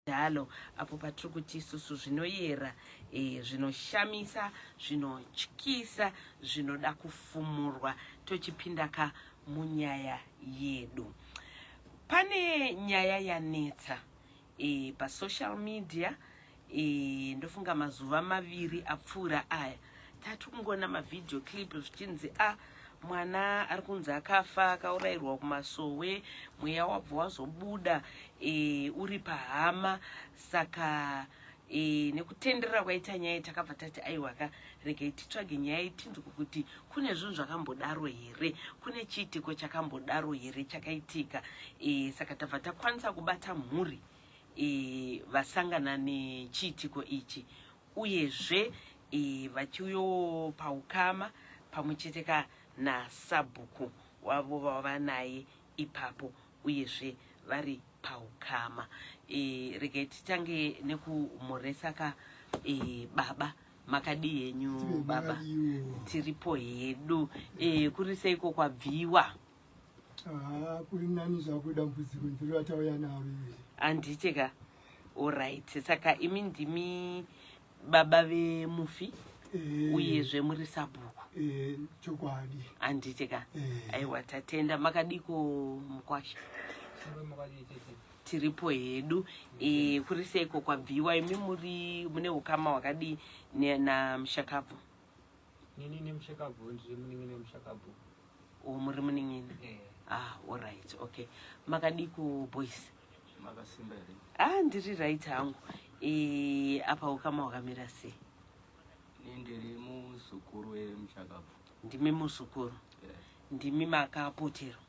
Dalo apo patiri kuti isusu zvinoyera e, zvinoshamisa zvinotyisa zvinoda kufumurwa tochipinda ka munyaya yedu pane nyaya yanetsa e, pasocial media e, ndofunga mazuva maviri apfuura aya tati kungoona mavideo clip zvichinzi a ah, mwana ari kunzi akafa akaurayirwa kumasowe mweya wabva wazobuda e, uri pahama saka e, nekutenderera kwaita nyaya takabva tati aiwaka regai titsvage nyaya itinzwe kuti kune zvinhu zvakambodaro here kune chiitiko chakambodaro here chakaitika e, saka tabva takwanisa kubata mhuri e, vasangana nechiitiko ichi uyezve e, vachiuyowo paukama pamwe chete ka nasabhuku wavo vava naye ipapo uyezve vari paukama e, regai titange nekumhoresa ka e, baba makadii henyu baba tiripo hedu e, kuri seiko kwabviwa kuri nani zvako dambudziko ndiro ratauya naro iri handiti ka orit saka imi ndimi baba vemufi eh. uyezve muri sabhuku eh, chokwadi handiti ka eh. aiwa tatenda makadiko mukwasha tiripo hedu e, kuri seiko kwabviwa imi muri mune ukama hwakadii namushakabvu nini nemushakabvu ndiri munin'ina wemushakabvu o muri munin'ina ah alright okay makadiko boys makasimba here ah ndiri right hangu e, apa ukama hwakamira sei ini ndiri muzukuru wemuchakabvu ndimi muzukuru yeah. ndimi makapoterwa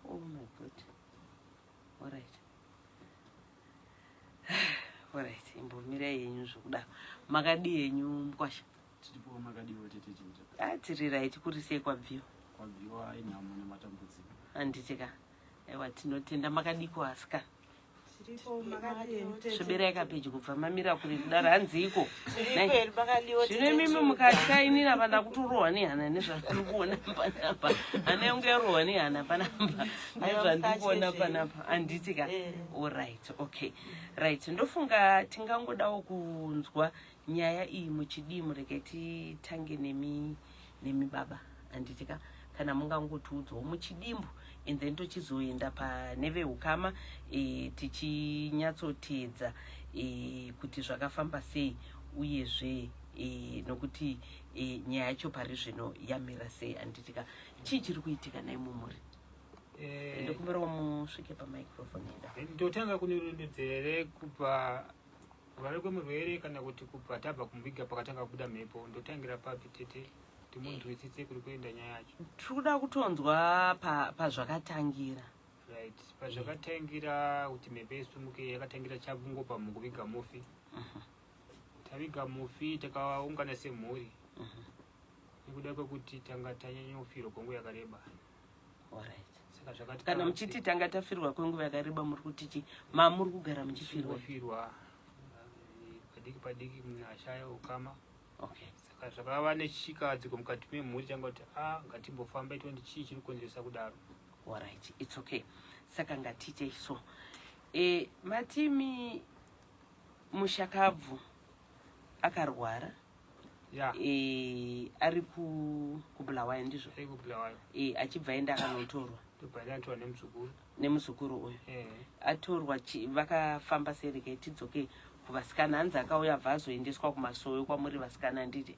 oh my god alright alright imbomirai henyu zvokudaro makadii henyu mukwasha tiripo makadiwo tete chinja ah tiri right kuri sei kwabviwa kwabviwa inhamo nematambudziko handiti ka aiwa tinotenda makadiko asikana Svoberai kapedyo kubva mamira kure kudaro hanziiko zvino imimi mukatya inini apa ndakutorohwa nehana nezvandiri kuona panapa hana yangu yarohwa nehana panapa nezvandiri kuona panapa handiti ka eh. Allright, okay, right, ndofunga tingangodawo kunzwa nyaya iyi muchidii murege titange nemi nemi baba handiti ka kana mungangotiudzawo muchidimbu and then tochizoenda pane veukama e, tichinyatsoteedza e, kuti zvakafamba sei uyezve e, nokuti e, nyaya yacho pari zvino yamira sei handiti ka chii chiri kuitika nai mumhuri eh, ndokumbirawo musvike pamicrophone eda ndotanga kunorondedzere kubva Kurwara kwemurwere kana kuti kubva tabva kumuviga pakatanga kubuda mhepo ndotangira papi tete kuti munzwisise kuri kuenda nyaya yacho. Tiri kuda kutonzwa pazvakatangira. Pa right, pazvakatangira kuti mhepo isumuke yakatangira chabungopa mukuviga mufi. Uh mhm. -huh. Taviga mufi takaungana semhuri. Uh mhm. -huh. Nekuda kwekuti tanga tanyanyofirwa kwenguva yakareba. Alright. Saka zvakati kana muchiti tanga tafirwa kwenguva yakareba muri kuti chi mamuri kugara muchifirwa firwa eh, padiki padiki munhu ashaya ukama. Okay. Saka zvakava nechikadziko mukati memhuri changa kuti a ah, ngatimbofamba itione chii chiri kukonzeresa kudaro. Alright, it's okay. Saka ngatiite so. E, matimi mushakabvu akarwara yeah. e, ari kubulawayo ndizvo e, achibva enda akanotorwa nemuzukuru uyu e. atorwa vakafamba sei regai tidzoke kuvasikana hanzi akauya abva azoendeswa kumasowe kwamuri vasikana handiti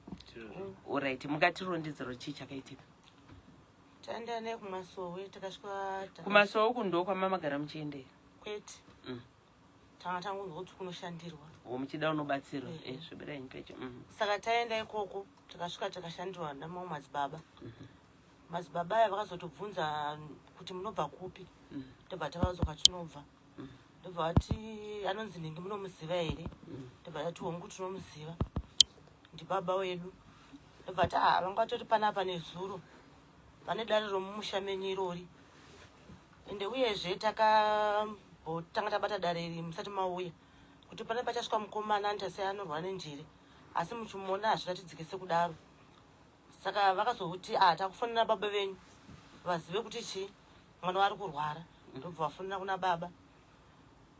orit mukatirondedzero chii chakaitika taenda naye kumasowe takasvika kumasowe uku ndo kwamamagara muchiendera kwete mm. tanga tangonzwa kuti kunoshandirwa o muchida unobatsirwa eh, eh svibirai pedyo mm. Saka taenda ikoko takasvika takashandirwa namamwe madzibaba mhm. Madzibaba aya vakazotobvunza kuti munobva kupi mm. Tobva tavaudza kwatinobva mm. Ndobva vati anonzi nhingi munomuziva here mm. Ndobva tati hongu tinomuziva ndibaba wedu ndobva ti ah, vanga vatoti panapa nezuro pane dare romumusha menyu irori Ende uyezve takambotanga tabata dare iri musati mauya kuti pane pachasvika mukomana anoita seanorwara nenjere asi muchimuona hazviratidzike sekudaro saka vakazoti ah takufonera baba venyu vazive kuti chii mwana wari kurwara ndobva vafonera kuna baba.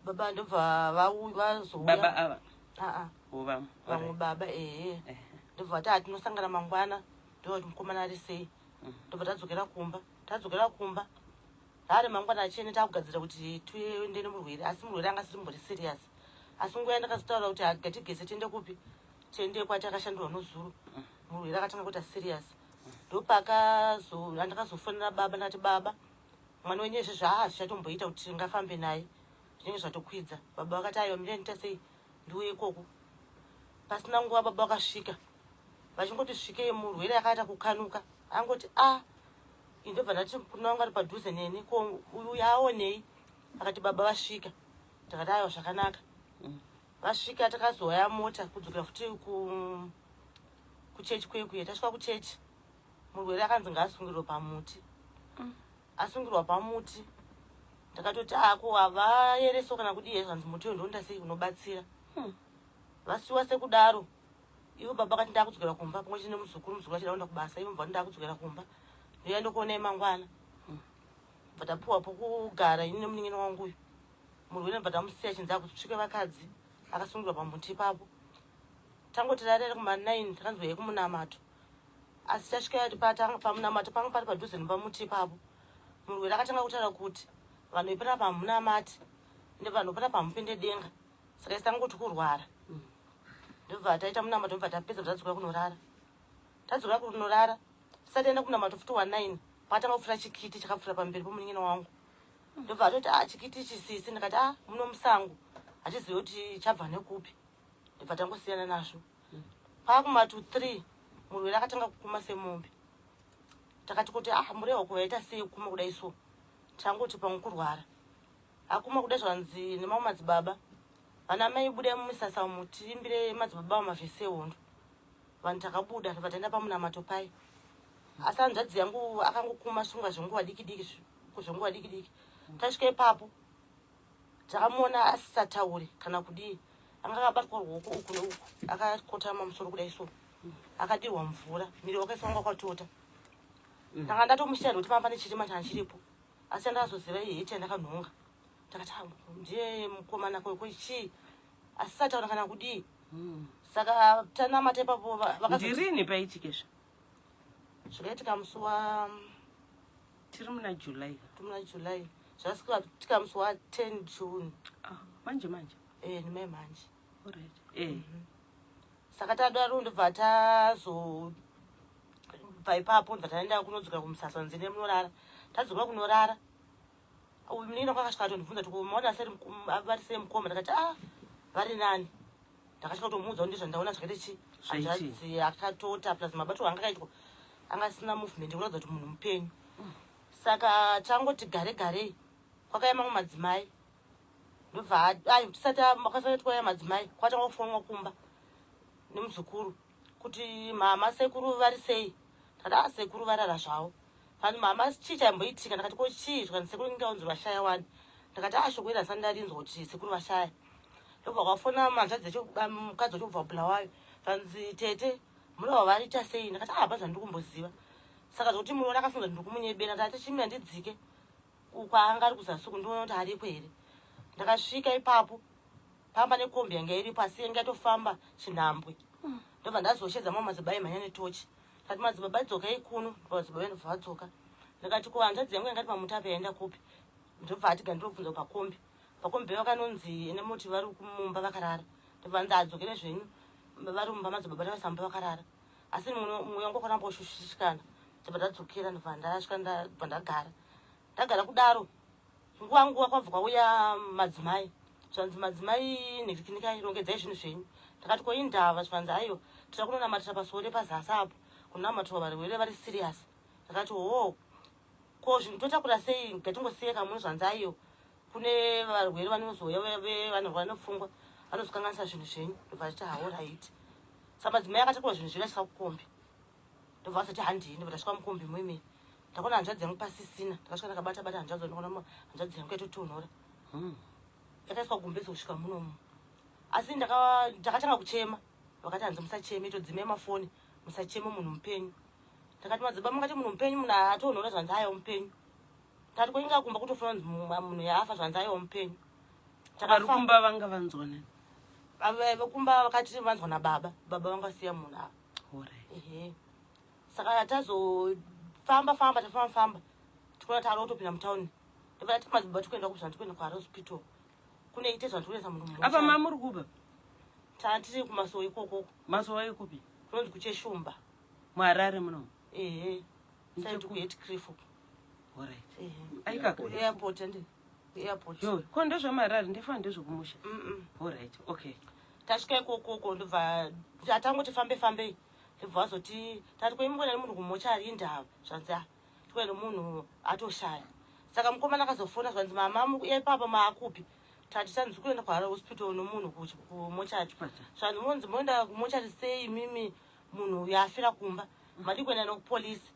Baba ndobva vazouya. Baba ava? Aa. Vamwe? Vamwe baba, ehe. Ndobva vati, "Tinosangana mangwana, ndoti mukomana ari sei." Ndobva tadzokera kumba. Tadzokera kumba, rari mangwana achene, takugadzira kuti tiende nemurwere, asi murwere anga asiri mbori serious. Asi nguva yandakazotaura kuti ngatigeze, tiende kupi, tiende kwatakashandirwa nozuro, murwere akatanga kuita serious. Ndopakazo andakazofonera baba, ndakati, "Baba, mwana wenyu izvi zvaa zvichatomboita kuti tingafambe naye, zvinenge zvatokwidza." Baba vakati, "Aiwa, mira ndita sei, ndiuye ikoko." Pasina nguva baba vakasvika. Vachingoti svikei, murwere akaita kukanuka, angoti a. Indobva ndati kuna vanga vari padhuze neni, "Ko uyu yaonei?" Akati, "Baba vasvika." Ndakati, "Aiwa, zvakanaka." Vasvika, takazoya mota kudzokera futi kuchechi kwekuye. Tasvika kuchechi, murwere akanzi ngaasungirwe pamuti. Asungirwa pamuti, ndakatoti, "Ako havayereso kana kudii?" Zvanzi, "Muti uyo ndonda sei unobatsira." Vasiwa sekudaro ivo, baba kati, "Ndakudzokera kumba," pamwe chete nemuzukuru. Muzukuru achida kuenda kubasa, ivo bva, "Ndakudzokera kumba, ndoya ndokuonai mangwana." Bva tapuwa pokugara ini nemunin'ina wangu uyu. Murwere bva tamusiya chinzi akutsvike vakadzi, akasungirwa pamuti ipapo. Tangoti rarere kuma9, takanzi uyai kumunamato. Asi tasvika pamunamato, panga pari padhuze nepamuti ipapo, murwere akatanga kutaura kuti, "Vanhu vepanapa hamunamati, nevanhu vepanapa hamupinde denga." Saka isi tangoti kurwara. Ndobva taita munamato, ndobva tapedza, tadzokera kunorara. Tadzokera kunorara, tisati taenda kunamato futi wa9, pakatanga kupfuura chikiti, chakapfuura pamberi pomunin'ina wangu. Ndobva atoti, "A, chikiti ichi sisi." Ndikati, "A, muno musango hatizivi kuti chabva nekupi." Ndobva tangosiyana nazvo. Paakuma 3, murwere akatanga kukuma semombe. Takati kuti, "Ah, murehwa kuvaita sei kukuma kudai?" So tangoti pamwe kurwara. Akuma kudai, zvanzi nemamwe madzibaba, "Vana mai, budai mumisasa umu, tiimbire madzibaba vamavhesi ehondo." Vanhu takabuda, ndobva taenda pamunamato pai. Asi hanzvadzi yangu akangokuma svinga zvenguva diki diki, zvenguva diki diki. Tasvika ipapo, takamuona asisatauri kana kudii. Anga akabatwa ruoko uku neuku, akakotama musoro kudai so, akadirwa mvura, miri wakaiswa wanga wakatota. Ndanga ndatomushiya nekuti pamba pane chirima changa chiripo, asi andakazoziva iheti yandakanhonga. Takati, "Ah, ndiye mukomana ko chii?" Asisataura kana kudii. Saka tanamata ipapo, Ndirini paitikizvo? Zvakaitika musi wa Tiri muna July. Muna July. Zvasvika musi wa10 June. Ah, manje manje? E, ndimai manje. Alright. Saka tadaro, ndobva tazobva ipapo, ndobva taenda kunodzokera kumusasa nzine munorara. Tadzoka kunorara, uyu munin'ina kwakasvika atondibvunza kuti, "Maona seri vari sei mukoma?" Ndakati, "A, vari nani." Ndakasvika kutomuudza kuti ndizvandaona zvakaita chi Zvaichi. Hanzvadzi akatota, plus mabatiro anga akaitwa anga asina movement yekuratidza kuti munhu mupenyu. Saka tangoti gare garei, kwakauya mamwe madzimai. Ndobva ai tisati kwasati kwauya madzimai, kwatanga kufonwa kumba nemuzukuru kuti, "Mama, sekuru vari sei?" Ndakati, "A, sekuru varara zvavo." Vanhu, "Mama, chii chaimboitika?" Ndakati, "Ko chii?" Zvikanzi, "Sekuru ingaunzi vashaya wani." Ndakati, "A, shoko iri hasani ndarinzwa kuti sekuru vashaya." Ndobva kwafona hanzvadzi yacho, mukadzi wacho kubva Bulawayo. Vanzi, "Tete, mureva vaita sei?" Ndakati, "A, hapana zvandiri kumboziva." Saka zvokuti muroora akafunga kuti ndiri kumunyebera. Ndakati, "Chimira ndidzike kwaanga ari kuzasi uku, ndiona kuti ariko here." Ndakasvika ipapo, pamba nekombi yanga iripo, asi yanga yatofamba chinhambwe. Ndobva ndazoshedza mamwe madzibaba aimhanya netochi. Ndikati, "Madzibaba, dzokai kuno." Madzibaba ndobva vadzoka. Ndikati, "Ko hanzvadzi yangu yangati pamutape yaenda kupi?" Ndobva ati, "Gandinobvunza pakombi." Pakombi vakanonzi nemoti vari kumumba vakarara. Ndobva nzi, "Adzokere zvenyu, vari mumba." Madzibaba tavasamba vakarara, asi mweya wangu wakaramba ushushikana. Ndobva ndadzokera, ndobva ndasvika, ndabva ndagara. Ndagara kudaro nguva nguva, kwabva kwauya madzimai. Zvanzi, "Madzimai, nhikinikai, rongedzai zvinhu zvenyu." Ndakati, "Ko indava?" Zvanzi, "Aiwa, tira kunonamatira pasuo repazasi apo, kunamatirwa varwere vari serious." Ndakati, "Hoo, ko zvinhu totakura sei? Ngatingosiye kamuno." Zvanzi, "Aiwa, kune varwere vanozouya vanorwara nepfungwa, vanozokanganisa zvinhu zvenyu." Ndobva achiti, "Alright." Saka madzimai akatakura zvinhu zvedu achisvika kukombi. Ndobva vasati handii. Ndobva tasvika mukombi muime, ndakaona hanzvadzi yangu pasisina. Ndakasvika ndakabata bata hanzvadzi, ndakaona hanzvadzi yangu yatotonhora, yakaiswa gumbezi kusvika munomu. Asi ndakatanga kuchema. Vakati, "Hanzi musacheme, todzimai mafoni, musacheme, munhu mupenyu." Ndakati, "Madzibaba, mungati munhu mupenyu, munhu atonhora?" Zvanzi, "Aiwa, mupenyu." Ndati, "Ko inga kumba kutofona kunzi munhu yaafa?" Zvanzi, "Aiwa, mupenyu." Vari kumba vanga vanzwa nani? Vekumba vakati vanzwa nababa, baba vanga vasiya munhu ava. Ehe, saka tazofamba famba, tafamba famba, tikuona taada kutopinda mutauni. Ndobva tati madzibaba tikuenda kubva tikuenda kuHarare Hospital kunoite zvandikuendesa munhu. Apa mamuri kuba? Tiri kumasowe ikokoko. Masowe ekupi? Kunonzi kuCheshumba. MuHarare muno? Ehe, side kuHatcliffe. Alright. Ehe. Aikaka. Airport, andi airport. Yo, ko ndezvemuHarare, ndefana ndezvekumusha. Alright, okay. Tasvika ikokoko, ndobva atangoti fambe fambei, ndobva vazoti tati koimukona nemunhu kumochari, indava zvanzi a tikuenda nemunhu atoshaya. Saka mukomana akazofona, zvanzi mama ipapa maakupi? Tati tanzi kuenda kuHarare Hospital nomunhu kumochari. Chipatara. Zvanzi monzi moenda kumochari sei mimi munhu yafira kumba? Madi kuenda nokupolisi?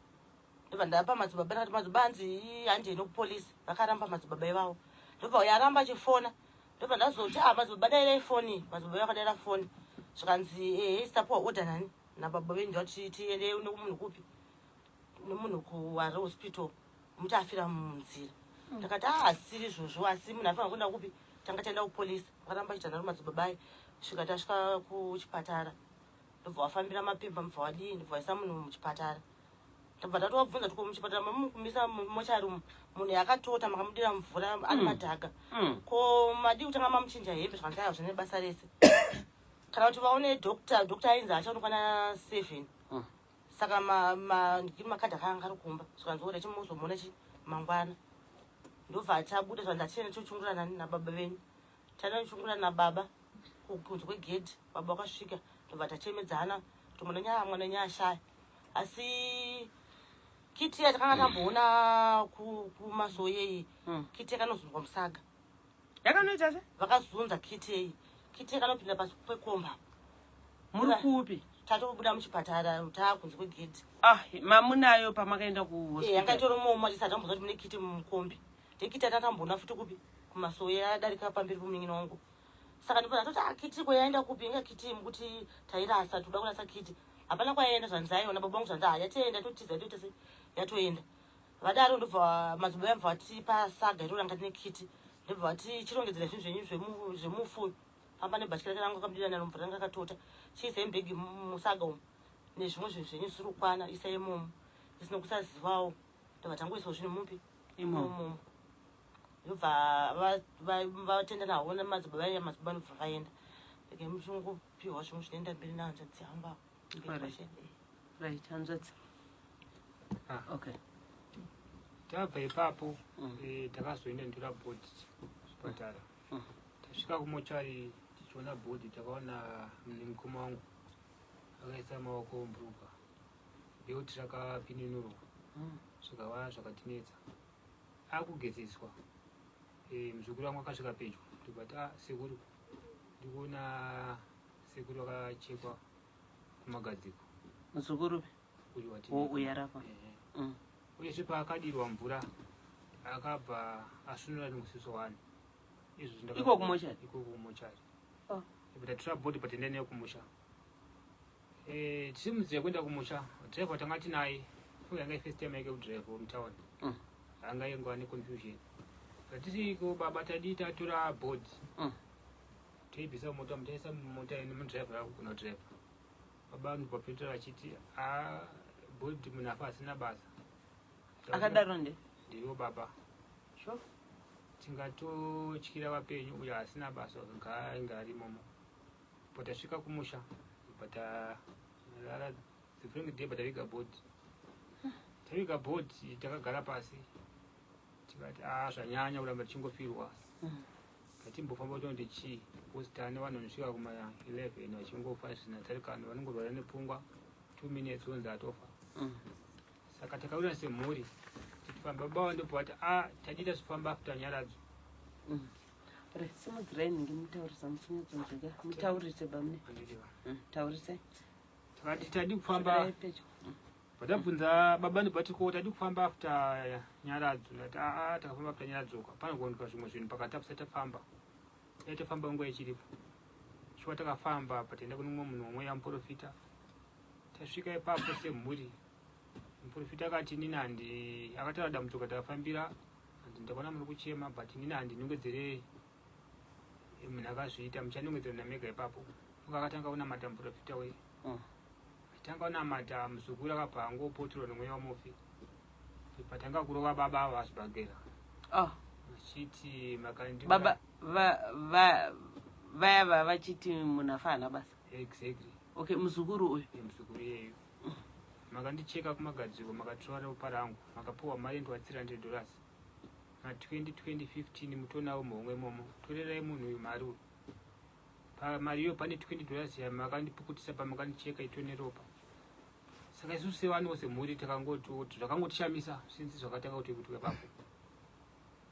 Ndobva ndapa madzibaba, ndakati madzibaba anzi handei nokupolisi. Vakaramba madzibaba ivavo, ndobva yaramba achifona. Ndobva ndazoti a madzibaba dairai foni. Madzibaba vakadaira foni, zvikanzi ehe, sitapuwa order nani nababa venyu ndati tiende nemunhu kupi, nemunhu kuHarare Hospital, muti afira munzira. Ndakati a asiri izvozvo, asi munhu afanira kuenda kupi? Tanga taenda kupolisi. Vakaramba achita naro madzibaba ai svika tasvika kuchipatara. Ndobva wafambira mapepa, mubva wadii, ndobva waisa munhu muchipatara. Ndobva tatovabvunza tiko muchipatara mamukumisa mumochari umu, munhu yakatota makamudira mvura ari madhaka. Ko madii kutanga mamuchinja hembe? Zvakanzi aiwa, zvine basa rese kana kuti vaone doctor. Doctor ainzi achaonekwa 7. Saka makadhi akanga ari kumba, zvikanzi ora chimuzomuona chi mangwana. Ndobva tabuda, zvanzi atiende tochungura nani nababa venyu. Tanochungura nababa kunze kwegedhi, baba vakasvika, ndobva tachemedzana kuti mwana nyaya, mwana nyaya ashaya. Asi kiti yatakanga tamboona kumasowe kiti yakanozunzwa musaga. Yakanoita se? Vakazunza kiti iyi, kiti yakanopinda pasi pekomba. Muri kupi? Tatobuda muchipatara, taakunze kwegedhi. Ah, mamunayo pamakaenda Eh, kuhospital? Yanga itori momo, tisati tamboziva kuti mune kiti mumukombi. Ndekiti yatatamboona futi kupi, kumasowe, yadarika pamberi pomunin'ina wangu. Saka ndipo ndatoti ah, kiti ko yaenda kupi? Inga kiti mukuti tairasa, toda kurasa kiti, hapana kwayaenda. Zvanzi aiona baba vangu, zvanzi ah, yatoenda, totiza, toita sei, yatoenda. Vadaro ndobva madzibaba yabva vatipa saga itoranga tine kiti, ndobva vati chirongedzera zvinhu zvenyu zvemufu, famba nebhatya rake rangu akabudira naro mvura ranga akatota, chiisai mubhegi musaga umu nezvimwe zvinhu zvenyu zvisiri kukwana, isai imomo isina kusazivawo. Ndobva tangoisawo zvinhu mupi? Imomo. Imomo. Ndobva vatenda nawo namadzibaba aya, madzibaba ndobva vaenda eke muchingopiwa zvimwe zvinoenda mberi nahanzvadzi yangu avo. Alright. Right, hanzvadzi. Ah. Okay. Tabva ipapo, takazoenda nditora body kuchipatara. Tasvika kumochari, tichiona body, takaona mukoma wangu akaisa maoko mubhurugwa, belt rakapinunurwa. Zvikava zvakatinetsa akugezeswa. Muzukuru wangu akasvika pedyo, ndobati a sekuru, ndikuona sekuru vakachekwa kumagadziko. Muzukuru? Uyu wati. Uyarapa. Uyezve paakadirwa mvura akabva asvinura nemusiso wani izvo. Iko kumochari? Iko kumochari. Oh. Tatora body, patenda nayo kumusha. Tiri munzira yekuenda kumusha, driver tanga tinaye, funga yanga first time yake kudrive mutown. Anga ingova neconfusion. Tatisiko baba, tadii tatora body, toibvisa mumota, mutaisa mumota nemudriver akugona kudrive. Baba ndobva vachiti a body munhu afa asina basa. Akadaro nde? Ndivo baba. Sure. Tingatotyira vapenyu, uyo asina basa ngaange ari imomo. Patasvika kumusha, patarara the following day, pataviga body, taviga body, takagara pasi tikati a zvanyanya kuramba tichingofirwa. Tatimbofamba kuti onde chii, because tane vanhu vanosvika kuma 11 vachingofa zvisina tsarikano, vanongorwara nepfungwa, 2 minutes onzi atofa. Saka takawirirana semhuri titifamba. Baba vandobva vati a tadii tazofamba after nyaradzo. Re simudzirai nhingi, mutaurisa, musinyatsonzwika, mutaurise bamune. Andidiwa. Taurisai. Takati tadi kufamba. Svikirai pedyo. Patabvunza baba, ndobva tiko tadi kufamba after nyaradzo. Ndati aa, takafamba after nyaradzo panogoneka zvimwe zvinhu pakati apo tafamba, dai tafamba nguva ichiripo. Shuwa takafamba, pataenda kune mumwe munhu wamweya muprofita. Tasvika ipapo semhuri, muprofita akati inini handi, akataura dambudziko takafambira, handi ndakaona muri kuchema, but inini handinongedzere. Munhu akazviita muchanongedzera namega ipapo. Unga akatanga kunamata muprofita wei. Achitanga kunamata muzukuru akabva angopoterwa nomweya wamufi. Patanga kurova baba ava zvibhagera. Oh. Vachiti makandi Baba va va vaya va vachiti munhu afa haana basa. Exactly. Okay, muzukuru uyu. Muzukuru iyeyu. Makandicheka kumagadziko makatora ropa rangu makapiwa mari ndwa $300. Ma 20 2015 mutonawo muhomwe imomo. Torerai munhu uyu mari uyu. Pamari iyo pane $20 yamakandipukutisa pamakandicheka itone ropa. Saka isusu sevanhu semhuri takangoti zvakangotishamisa since zvakatanga kuti kuti ipapo.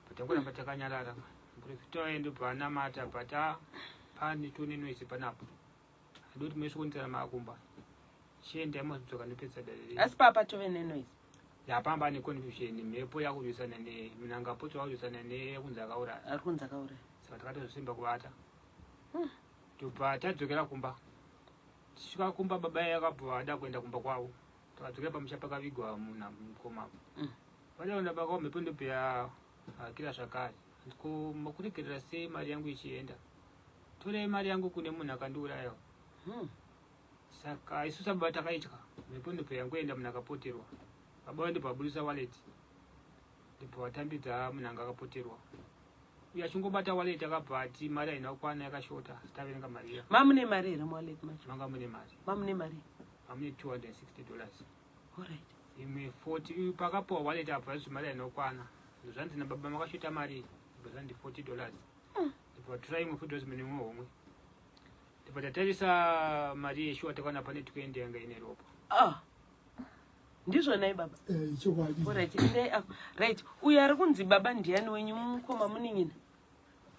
Patangoramba takanyarara. Muprofita waende panamata pata pane tone noise panapo. Handoti mesvikonetsana maakumba. Chiendai mazodzoka ndopedza dare renyu. Asi papa tove nenoise. Yapamba ane confusion mhepo yakurwisana ne munhu angapotsa wakurwisana nekunzi akauraya. Ari kunzi akauraya. Saka takatozosimba kuvata. Tobva tadzokera kumba. Tisvika kumba baba yakabva vada kuenda kumba kwavo. Takadzokera pamusha pakavigwa munhu mukoma apo. Vada kuenda pakwavo mhepo ndobva yakira zvakare. Ko makuregerera sei mari yangu ichienda? Torai mari yangu kune munhu akandiuraya. Saka isu sababa takaitya mhepo ndobva yangoenda munhu akapoterwa. Baba ndobva vabudisa wallet. Ndobva vatambidza munhu anga akapoterwa. Uyo achingobata wallet akabva ati mari haina kukwana yakashota. Taverenga mari iya. Mamune mari here muwallet macho? Manga mune mari. Mamune mari. Mamune $260. Alright. Imwe 40 pakapiwa wallet apa zvanzi mari haina kukwana. Zvanzi nababa makashota mari. Ndobva zvanzi $40. Ndobva vatora imwe $40 mune imwe homwe. Ndobva tatarisa mari yeshuwa takaona pane 20 yanga ine ropa. Ah. Ndizvonai baba. Chokwadi. Alright, endai apo. Right, uyo ari kunzi baba ndiani wenyu mukoma munin'ina?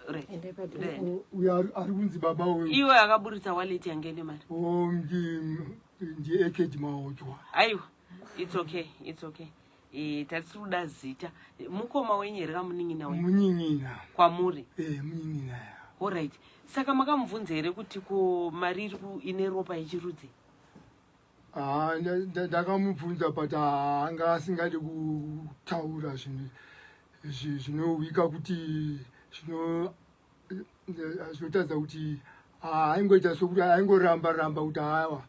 Right. Endai padhuze. Right. Uyo ari kunzi baba uyu. Iwe akaburitsa wallet yange ine mari. O ndi Ekedi Maodzwa. Aiwa, it's okay, it's okay. Tatiri kuda zita. Mukoma wenyu here kamunin'ina wenyu? Munin'ina. Kwamuri? Munin'ina ya. Alright. Saka makamubvunza here kuti ko mari iri ine ropa yechirudzi? Ndakamubvunza but anga asingadi kutaura zvinhu zvinowika kuti zvinotaridza kuti aingoita sokuti aingoramba ramba kuti aiwa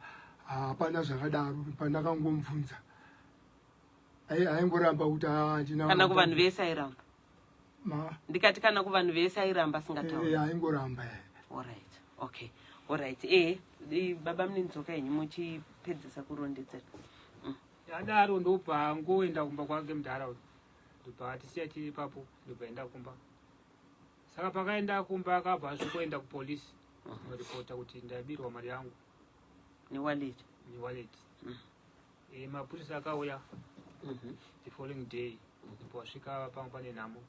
hapana zvakadaro. Pandakangomubvunza aingoramba kuti handina. Kana kuvanhu vese airamba? Ma? Ndikati kana kuvanhu vese airamba asingatauri. Aingoramba. Alright, okay. Alright, baba munindzoka henyu muchipedzisa kurondedzera. Adaro ndobva angoenda kumba kwake mudharaunda. Ndobva atisiya tiri ipapo ndobva enda kumba. Saka pakaenda kumba akabva asvikoenda kupolisi kunoripota kuti ndabirwa mari yangu. Newallet. Newallet. Mapurisa akauya the following day. Ndipo vasvika pamwe pane nhamo.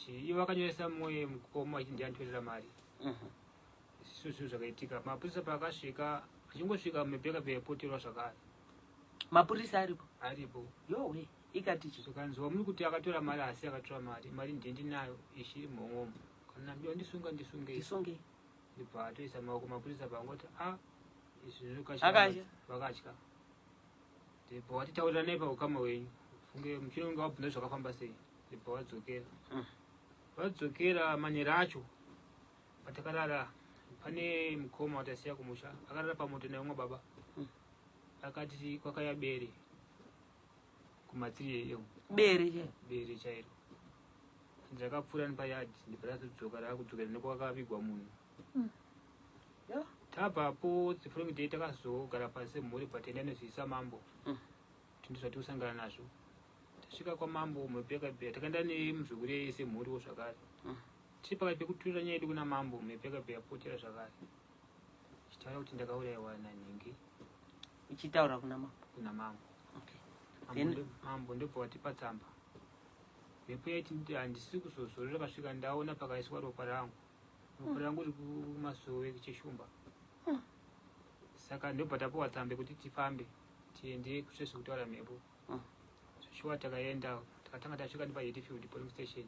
Ivo vakanyoresa mumwe mukoma vachiti ndiye anditorera mari. Izvo zvinhu zvakaitika. Mapurisa paakasvika, achingosvika mhepo yakabva yapoterwa zvakare. Mapurisa aripo? Aripo. Yowe, ikati chii? Zvikanzi muri kuti akatora mari asi akatora mari. Mari ndiye ndinayo ichiri muhomwe. Kana ndisunga ndisunge. Ndisunge. Ndibva atoisa maoko mapurisa pangoti a izvi zvinokasha. Akatya. Vakatya. Ndibva watitaurirana paukama hwenyu. Funge muchinonga wabvunza zvakafamba sei. Ndibva wadzokera. Vadzokera manera acho patakarara pane mukoma watasiya kumusha akarara pamoto neumwe baba. Akati kwakaya bere kuma 3 am. Bere chairo. Bere chairo. Ndakapfuura nepayadhi ndibva razodzoka rakudzokera nekwakavigwa munhu. Tabvapo the following day takazogara pasi semhuri patenda nozivisa mambo. Kuti ndizvo zvatiri nazvo. Tasvika kwamambo mhepo yakabva takaenda nemuzukuru yese semhuriwo zvakare. Tiri pakati pekuturira nyaya yedu kuna mambo mhepo yakabva yapotera zvakare. Chitaura kuti ndakaurayiwa nanhingi. Uchitaura kuna mambo. Kuna mambo. Okay. Mambo ndobva watipa tsamba. Mhepo yaiti handisi kuzozorora kasvika ndaona pakaiswa ropa rangu. Ropa rangu riri kumasowe cheshumba. Saka ndobva tapiwa tsamba yekuti tifambe tiende kusvese kutaura mhepo. Shuwa takaenda takatanga tasvika nepa Heatfield police station.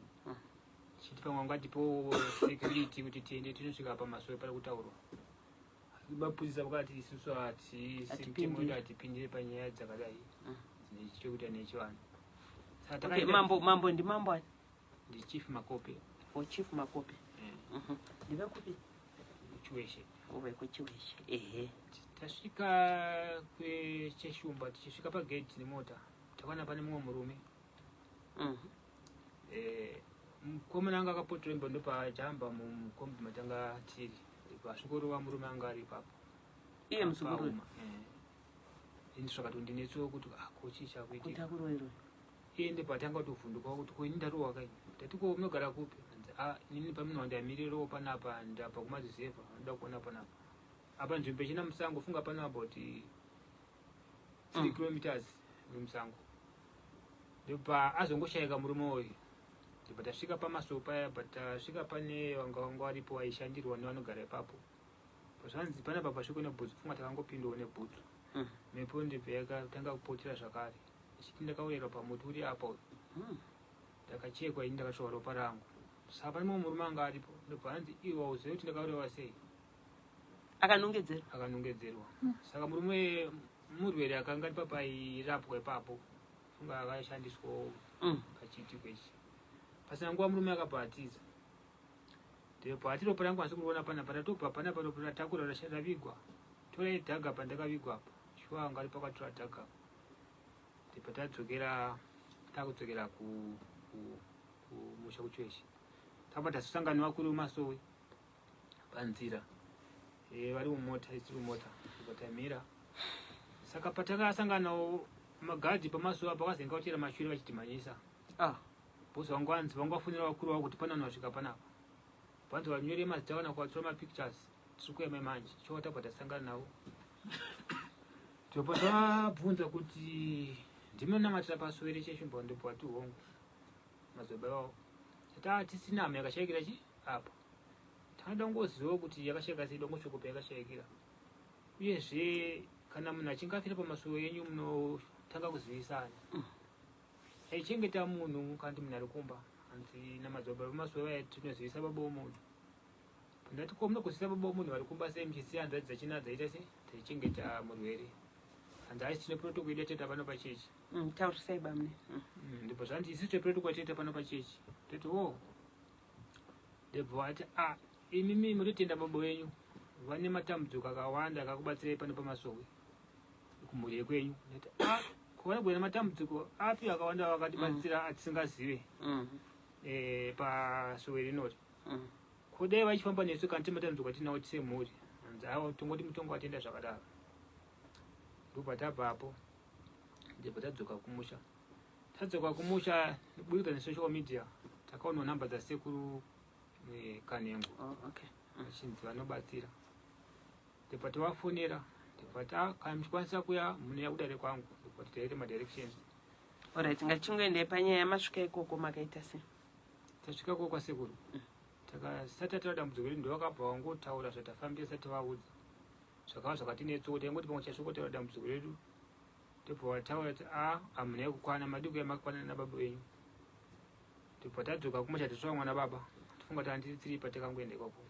Tichiti pamwe vangatipewo security kuti tiende tinosvika pamasowe pari kutaurwa. Mapurisa vakati isusu mutemo wedu hatipindire panyaya dzakadai dzine chekuita nechivanhu. Saka Okay, mambo ndimambo ani? Ndi Chief Makope. Oh, Chief Makope. Ndevekupi? Chiweshe. Vekuchiweshe, ehe. Tasvika kwecheshumba, tichisvika pagedhi nemota, takaona pane mumwe murume. Mukomana anga akapotora imba, ndopajamba mumukombi matanga tiri, pasvikorova murume anga ari ipapo. Iye muzukuru? Pauma, eh. Ini zvakatondinetsawo kuti, ah, ko chii chakuitika? Kuita kuroiroi. Iye ndopatanga kutovhunduka kuti, ko ini ndarohwa kai? Ndati, ko munogara kupi? Anzi, a inini pamunhu wandamirerowo panapa, ndabva kumazizevha, anoda kuona panapa apa nzvimbo ichina musango. Funga pano about 3 kilometers nemusango. Ndobva azongoshayika murume uyu. Ndobva tasvika pamasowe paya, patasvika pane vanga vanga varipo vaishandirwa nevanogara ipapo. Zvanzi panapa pasviko nebhutsu. Funga takangopindawo nebhutsu. Mhepo ndibva yakatanga kupotera zvakare, ichiti ndakaurayirwa pamuti uri apa uyu. Ndakachekwa ini, ndakatsvaka ropa rangu. Saka pane mumwe murume anga aripo, ndobva hanzi, iwe hauzivi kuti ndakaurayiwa sei? Akanongedzerwa. Akanongedzerwa. Saka murume murwere akanga ari papairapwa ipapo, funga akashandiswawo pachiitiko ichi. Pasina nguva murume akabva atiza. Ndipo ati, ropa rangu hasi kuriona panapa, ratobva panapa, ropa ratakura ravigwa, torai dhaga pandakavigwa apa. Shuwa anga ari pakatora dhaga. Ndipo tadzokera, takudzokera kumusha kuChiweshe, takabva tasangana nevakuru vemasowe panzira, vari mumota, isiri mumota. Ndipo tamira. Saka patakasanganawo magadhi pamasowe apo, akazenga kuchera mashure vachitimhanyisa. Bosi vangu vanzi vanga vafonera vakuru vavo kuti pane vanhu vasvika panapa, vanzi vanyore mazita kana kuvatora mapictures, tiri kuema manje. Chova tabva tasangana navo, tobva tabvunza kuti ndinonamatira pasowe recheshumba. Ndobva vati hongu, madzibaba vavo. Tati tisina hama yakashayikira chi apa, tanoda kungozivawo kuti yakashayika sei, dongoshoko payakashayikira. Uyezve kana munhu achinge afira pamasuwo enyu, munotanga kuzivisana aichengeta munhu kana kuti munhu ari kumba. Hanzi namadzibaba vemasuwo vaya, tinozivisa baba womunhu. Ndati, ko munogozivisa baba womunhu vari kumba sei, muchisiya hanzvadzi dzachina dzaita sei, dzaichengeta murwere? Hanzi asi tine protocol yedu yatoita pano pachechi. Taurisai bamune. Ndibva zvanzi isusu tine protocol yatoita pano pachechi. Toti o, ndibva vati, a imimi mutotenda baba venyu, vane matambudziko akawanda akakubatsirai pano pamasowe kumhuri yekwenyu. Ndati, a ko vanogona matambudziko api akawanda vakatibatsira atisingazive pasowe rinori? Kudai vachifamba nesu kana tine matambudziko atinawo semhuri. Hanzi aiwa, tongoti mutongo watenda zvakadaro. Ndobva tabvapo, ndibva tadzoka kumusha. Tadzoka kumusha, kubudikidza nesocial media takaonawo nhamba dzasekuru Kanengo. Oh, okay. Vachinzi vanobatsira. Ndibva tavafonera, ndibva ta kana muchikwanisa kuya, munouya kudare kwangu. Ndibva taita madirections. Alright, ngatichingoendai panyaya. Masvika ikoko makaita sei? Tasvika ko kwasekuru, takasati tatora dambudziko redu, ndovakabva vangotaura zvatafambisa. Tavaudza zvakava zvakatinetsawo, taingoti pamwe chasvikotaura dambudziko redu, tobva vataura kuti a hamunai kukwana, madiko yamakakwana nababa venyu. Tobva tadzoka kuma chatisvava mwana baba, tofunga kuti handiri tiri patakangoenda ikoko.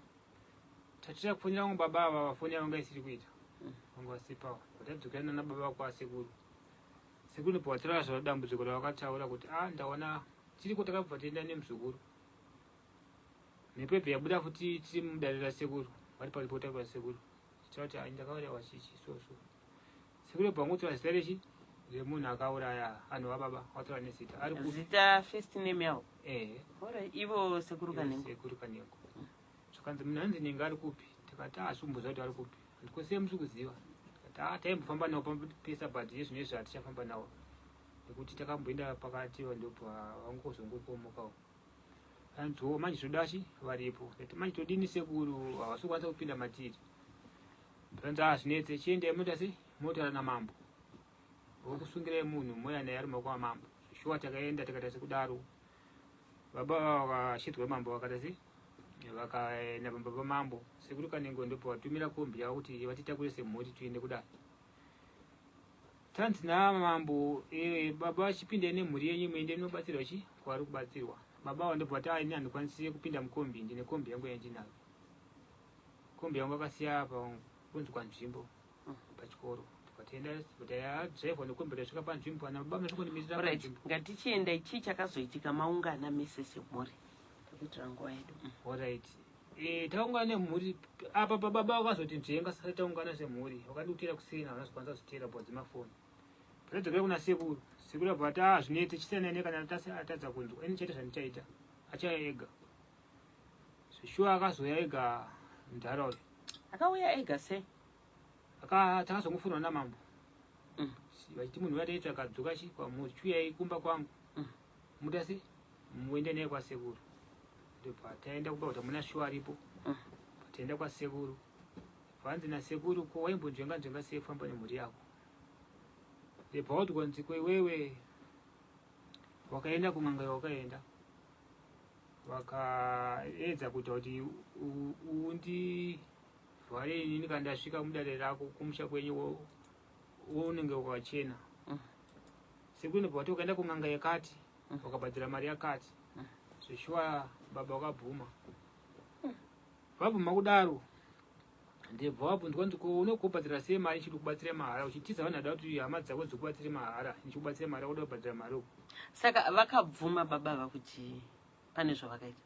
Tatira kufonera vamwe baba ava, vafoni yavo vanga isiri kuita, vanga vasipawo. Tadzokera nana baba kwasekuru. Sekuru ndobva vataura zvavo dambudziko ravakataura kuti, a ndaona tiriko. Takabva taenda nemuzukuru, mhepo ibva yabuda futi tiri mudare rasekuru, vari paripota pasekuru, tichitaura kuti, ai ndakaurayiwa chichi so so. Sekuru bva vangotaura zita rechi remunhu akauraya anhu vababa, vataura nezita ari kupi. Zita, first name yavo? Ehe. Alright, ivo sekuru Kanengo? Sekuru Kanengo. Zvakanzi munhu anzi Nenga ari kupi? Tikati asi kumboziva kuti ari kupi. Handikosiye musi kuziva. Tikati a taimbofamba nawo pesa, but yezvino izvi hatichafamba nawo nekuti takamboenda pakati, ndobva vangozongopomokawo. Anziwo manje zvodachi varipo. Ndati manje todini sekuru, havasi kukwanisa kupinda matiri. Zvanzi hazvinetse, chiendai moita sei, motaura namambo vokusungirai munhu, moya naye ari mumaoko amambo. Shuwa takaenda, takaita sekudaro. Baba vakashidzwa, mambo vakaita sei, vakaenda pamba pamambo. Sekuru Kanengo ndipo vatumira kombi yavo kuti vatitakure semhuri tiende kudai. Tanzi namambo, baba vachipindai nemhuri yenyu, muende munobatsirwa chi kwavari kubatsirwa. Baba ava ndobva vati, aini handikwanisi kupinda mukombi, ndine kombi yangu yandinayo. Kombi yangu akasiya apa kunzi kwanzvimbo pachikoro. Tikatienda, tadhiraivha nekombi, tasvika panzvimbo, ana baba masvikondimirira Alright, panzvimbo. Ngatichiendai. Chii chakazoitika maungana mese semhuri? Takuitira nguva yedu. Alright. Eh, taungana nemhuri apa pababa vakazoti nzvenga sati taungana semhuri vakandikutera kuseni havana zokwanisa kuzotera bhodzi mafoni patadzokera kuna sekuru sekuru abva ati ah zvinete chisiyana nene kana atadza kunzwa ini chaita zvandichaita achaya ega zveshuwa akazouya ega mudhara uyu Akauya ega sei? Takazongofunwa namambo vachiti munhu uya taitsvaka dzoka chi kwamuri chiuyai kumba kwangu mutasi muende naye kwasekuru. Ndobva taenda kumba kuti hamuna shuwa aripo. Taenda kwasekuru, vanzi nasekuru, ko waimbonzvenga nzvenga sei kufamba nemhuri yako? Ndobva wati kwanzi ko iwewe wakaenda kun'anga yawakaenda vakaedza kuita kuti undivhare inini kana ndasvika mudare rako kumusha kwenyu unenge wakachena. Sekuru ndobva wati wakaenda kun'anga yakati wakabhadhira mari yakati. Zveshuwa baba wakabvuma. Vabvuma kudaro ndebva wabvunzwa nzi ko unokubhadhira sei mari ichiri kubatsira mahara uchitiza vanhu vada kuti hama dzako dzikubatsire mahara ndichikubatsira mari wakuda kubhadhira mari uku. Saka vakabvuma baba ava kuti pane zvavakaita?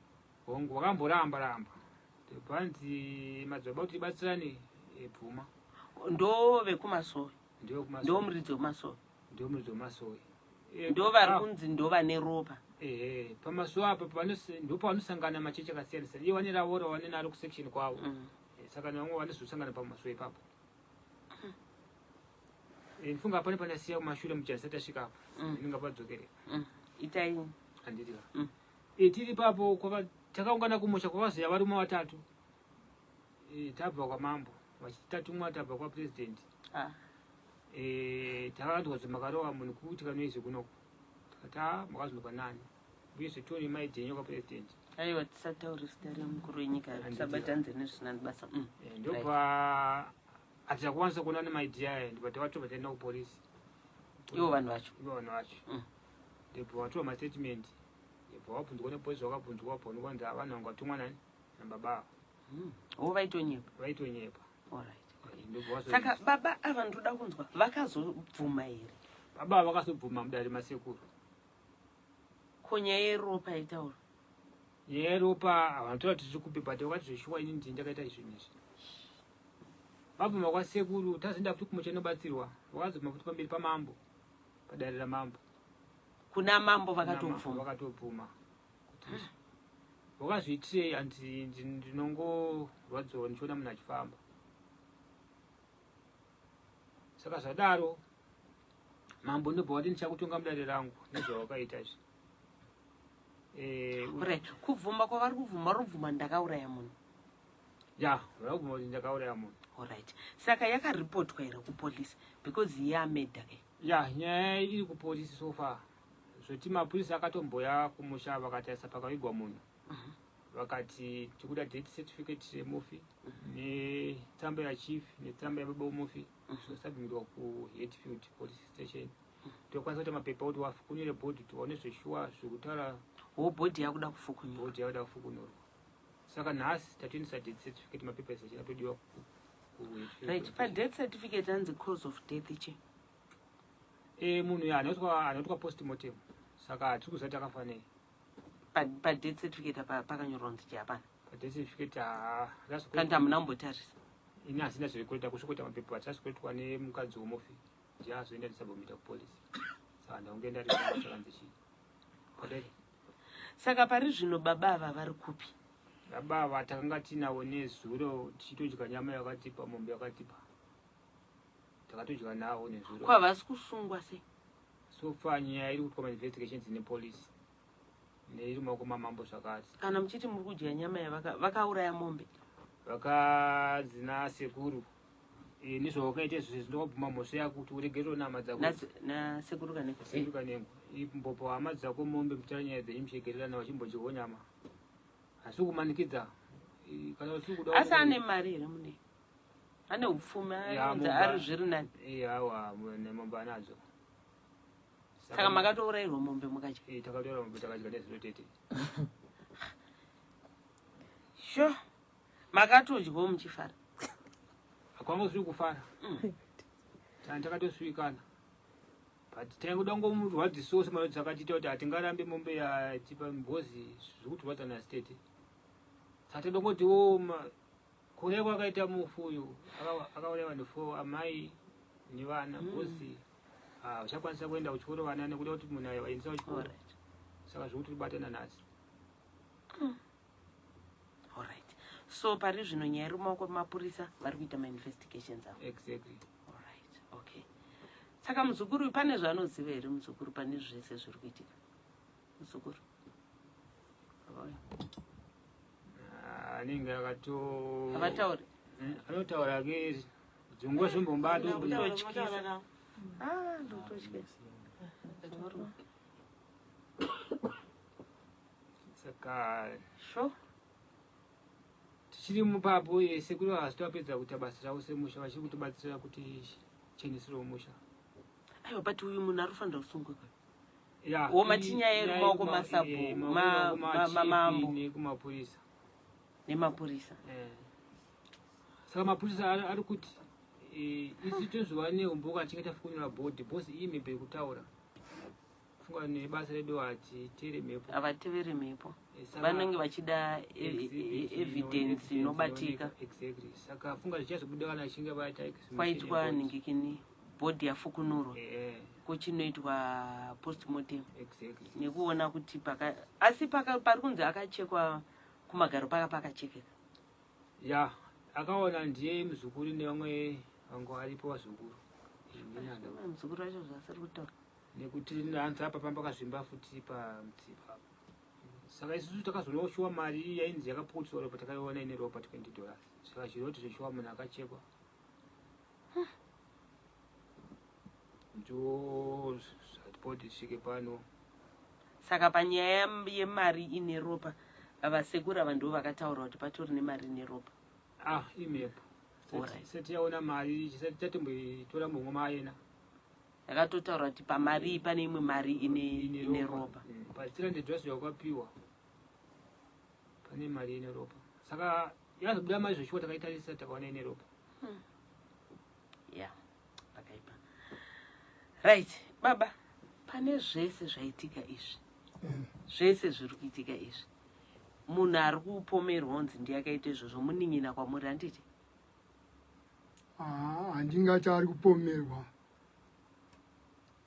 Hongu, vakamboramba ramba, panzi madzibaba kuti tibatsirane, bvuma. Ndo vekumasowe? Ndo Ndo muridzi wemasowe? Ndo muridzi wemasowe. Ndo vari kunzi ndo vane ropa? Ehe, pamasowe apa ndo panosangana machechi akasiyana siyana, iye vane ravo ravane naro kusection kwavo. Saka nevamwe vanozosangana pamasowe ipapo. Ndifunga pane pandasiya kumashure muchana tasvika apo. Ndinga padzokere. Itai. Handiti ka? Tiri ipapo takaungana kumusha kwakazoya varume vatatu. Tabva kwamambo vachiti tatumwa tabva kwapresident. Takanzwa kuti makarova munhu kuti kanoizve kunoko, tikati a makazonzwa nani uyezve toni maidhenyo kwapresident. Aiwa, tisataure zita remukuru wenyika. Handiti. Tisabatanidze nezvisina basa. Ndobva hatina kukwanisa kuona nemaidhi aya, ndobva tavatobva taenda kupolisi. Ivo vanhu vacho? Ivo vanhu vacho. Ndobva vatora mastatement, ndobva vabvunzwa nepolisi, vakabvunzwa wabva unokanzi vanhu vanga vatumwa nani nababa ava. O, vaitonyepa? Vaitonyepa. Alright. Ndobva Saka baba ava, ndoda kunzwa, vakazobvuma here? Baba ava vakazobvuma mudare masekuru. Ko nyaya yeropa itaura? Nyaya yeropa havanotaura kuti tiri kupi, but vakati zveshuwa ini ndini ndakaita zvinhu izvi. Vabvuma kwasekuru, tazoenda futi kumusha inobatsirwa, vakazobvuma futi pamberi pamambo, padare ramambo. Kuna mambo vakatobvuma? Vakatobvuma kuti wakazviitirei, hanzi ndinongorwadziwa ndichiona munhu achifamba. Saka zvadaro mambo ndobva wati ndichakutonga mudare rangu nezvawakaita izvi. Right, kubvuma kwavari kubvuma, vari kubvuma ndakauraya munhu? Ya, vakubvuma kuti ndakauraya munhu. Alright, saka yakaripotwa here kupolisi? Because yamurder ke. Ya, nyaya iri kupolisi so far, zvoti mapurisa akatomboya kumusha vakatarisa pakavigwa munhu, vakati tikuda death certificate remufi netsamba yachief netsamba yababa wemufi zvosubmitwa kuHatfield Police Station, tokwanisa kuita mapepa kuti wafukunyure bhodhi tione zveshuwa zvekutaura. Wo bhodhi yakuda kufukunyura? Bhodhi yakuda kufukunurwa, saka nhasi tatoendesa death certificate, mapepa ese achinatodiwa kuHatfield Right, Police Station. Padeath certificate anzi cause of death chi? Munhu uyu anoitwa postmortem, saka hatiri kuziva kuti akafa nei. Padeath certificate apa pakanyorwa kunzi chi? Hapana? Padeath certificate Kana hamuna kumbotarisa? Ini hasina zvekuita kusvikoita mapepa, hatisasikuitwa nemukadzi womufi, ndiye azoenda ndisabomita kupolisi, saka ndakunge ndarichakanzi chii. Saka pari zvino baba ava vari kupi? Baba ava takanga tinavo nezuro tichitodya nyama yakatipa, mombe yakatipa, takatodya navo nezuro. Ko havasi kusungwa sei? So far nyaya iri kuitwa mainvestigations nepolisi, neiri mumaoko mamambo zvakare. Kana muchiti muri kudya nyama vakauraya mombe? Vakadzi nasekuru, nezvawakaita izvozvo ndokabvuma mhosva yako kuti uregerere nehama dzako. Nasekuru Kanengo? Sekuru Kanengo, imbopa hama dzako mombe, mutara nyaya dzenyu muchiregererana, vachimbodyawo nyama, asi kumanikidza kana usiri kuda. Asi ane mari here mune ane upfumi? Ya, Anonzi ari zviri nani? Awa, nemombe anadzo. Saka makatourayirwa mombe mukadya? Takatora mombe takadya nezuro, tete. Sure, makatodyawo muchifara? Hakwanga usiri kufara. Tani takatosvikana, but taingoda ngomurwadzisawo semarwadzo akatiita kuti hatingarambe mombe yatipa, because zviri kutirwadza nasitete. Saka todongotiwo kuuraya kwakaita mufu uyu akauraya vanhu four, amai nevana, because uchakwanisa kuenda kuchikoro vana nekuda kuti munhu aendesa kuchikoro, saka zviri kutibata nanhasi. Alright, so pari zvino nyaya iri mumaoko emapurisa, vari kuita mainvestigations avo. Exactly. Alright, okay. Saka muzukuru pane zvaanoziva here muzukuru pane zvese zviri kuitika, muzukuru? Ah, anenge akato Havatauri? Anotaura ke dzunguva zvimbombato. Kutotyisa. Ah, ndokutotyisa. Saka sho tichiri mupapo, sekuru havasi vapedza kuita basa ravo semusha, vachiri kutibatsira kuti cheneserewo musha. Aiwa, but uyu munhu ari kufanira kusungwa. Ya, Woma tinyaya iri mumaoko masabhu, maoko mamambo. machief nekumapurisa. Nemapurisa. Saka mapurisa ari kuti isu tozova neumboka achinge tafukunyura bhodhi, because iyi mhepo yekutaura funga nebasa redu hatitere mhepo. Havateveri mhepo. Saka Vanenge vachida exhibit evidence inobatika. Exactly. Saka funga zvichazobuda kana achinge vaita exhumation Kwaitwa yebody. ningikini, bhodhi yafukunurwa, kuchinoitwa postmortem nekuona kuti paka, asi paka pari kunzi akachekwa kumagaro paka pakachekeka. Ya, akaona ndiye muzukuru nevamwe vangu varipo vazukuru. Inini Muzukuru wacho zvasiri kutaura. Nekuti hanzi apa pamba pakazvimba futi pamutsipa apa. Saka isusu takazoonawo shuwa mari yainzi yakapukutiswa ropa, takaiona ine ropa, $20. Saka zviro kuti zveshuwa munhu akachekwa, ndo zvatipoti tisvike pano. Saka panyaya yemari ine ropa, vasekuru ava ndo vakataura kuti patori nemari ine ropa. Ah, imhepo. Seti yaona mari chisati chatomboitora mumwe maena. Yakatotaura kuti pamari iyi pane imwe mari ine ropa. Pa300 yakapiwa pane mari ine ropa, saka yazobuda mari zveshuwa, takaitarisa takaona ine ropa. Ya, pakaipa. Right, baba, pane zvese zvaitika izvi, zvese zviri kuitika izvi, munhu ari kupomerwa unzi ndiye akaita izvozvo munin'ina kwamuri, handiti? Ah, handingati ari kupomerwa.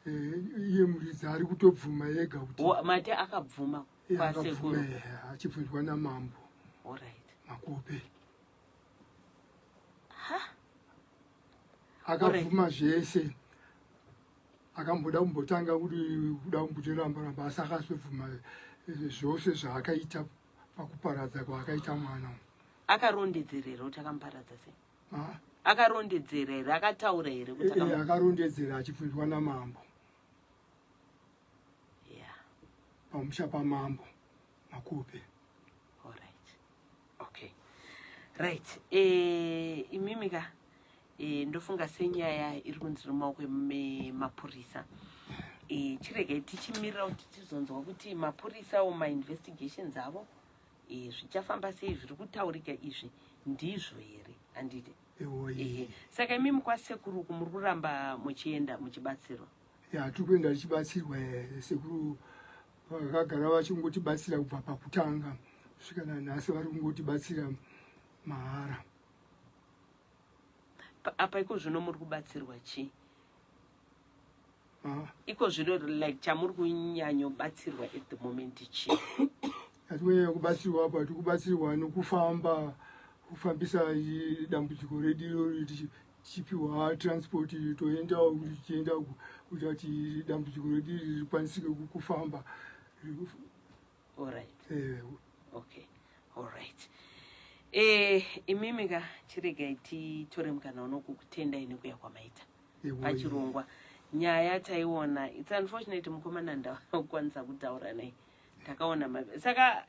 Iye muridzi ari kutobvuma ega kuti Mati akabvuma Iye kwasekuru? akabvuma, achibvunzwa namambo Makope. Akabvuma zvese. Akamboda kumbotanga kuti kuda kumbotoramba ramba, asi akazobvuma zvose zvaakaita pakuparadza kwaakaita mwana. Akarondedzera here kuti akamuparadza sei? Ah, Akarondedzera here, akataura here kuti Akarondedzera achibvunzwa namambo pamusha pamambo Makope. Alright, okay, right. Imimi ka, ndofunga senyaya iri kunzi iri mumaoko emapurisa, chiregai tichimirira kuti tizonzwa kuti mapurisawo mainvestigations avo zvichafamba sei. Zviri kutaurika izvi ndizvo here, handiti? Ewoye. Ehe, saka imimi kwasekuru uku muri kuramba muchienda muchibatsirwa? Ya, tiri kuenda tichibatsirwa. Sekuru vakagara vachingotibatsira kubva pakutanga kusvika nanhasi, vari kungotibatsira mahara. Apa iko zvino muri kubatsirwa chii? Ah, Iko zvino, like, chamuri kunyanyobatsirwa at the moment chii? Hatikunyanya kubatsirwa apa, tiri kubatsirwa nokufamba, kufambisa dambudziko redu irori, tichipiwa transport, toendawo tichienda kuita kuti dambudziko redu iri rikwanisike kufamba. Alright. Okay, alright. Imimi ka, chiregai titore mukana uno kukutendai nekuya kwamaita pachirongwa. Nyaya taiona, it's unfortunate mukomana ndakwanisa kutaura naye, takaona saka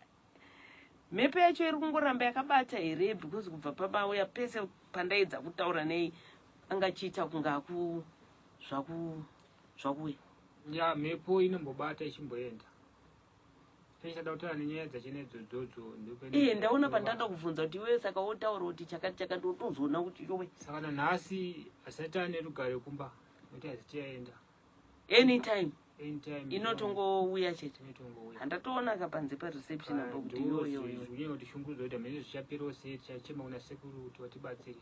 mhepo yacho iri kungoramba yakabata here? Because kubva pamauya pese pandaedza kutaura nei angachiita kunge aku zvaku zvakuuya. Ya, mhepo inombobata ichimboenda. Tichada kutaura nenyaya dzachena idzodzodzo. Iye ndaona pandada kubvunza kuti iwe saka wotaura kuti chakati chakati, wotozoona kuti yowe. Saka nanhasi hasati ane rugare kumba nekuti haziti yaenda. Anytime. Anytime Inotongouya chete. Inotongouya. Handatoona ka panze pareception apo kuti yoyoyo. Zvinyanya kuti shungurudzo kuti hamene zvichaperawo sei, tichachema kuna sekuru kuti vatibatsire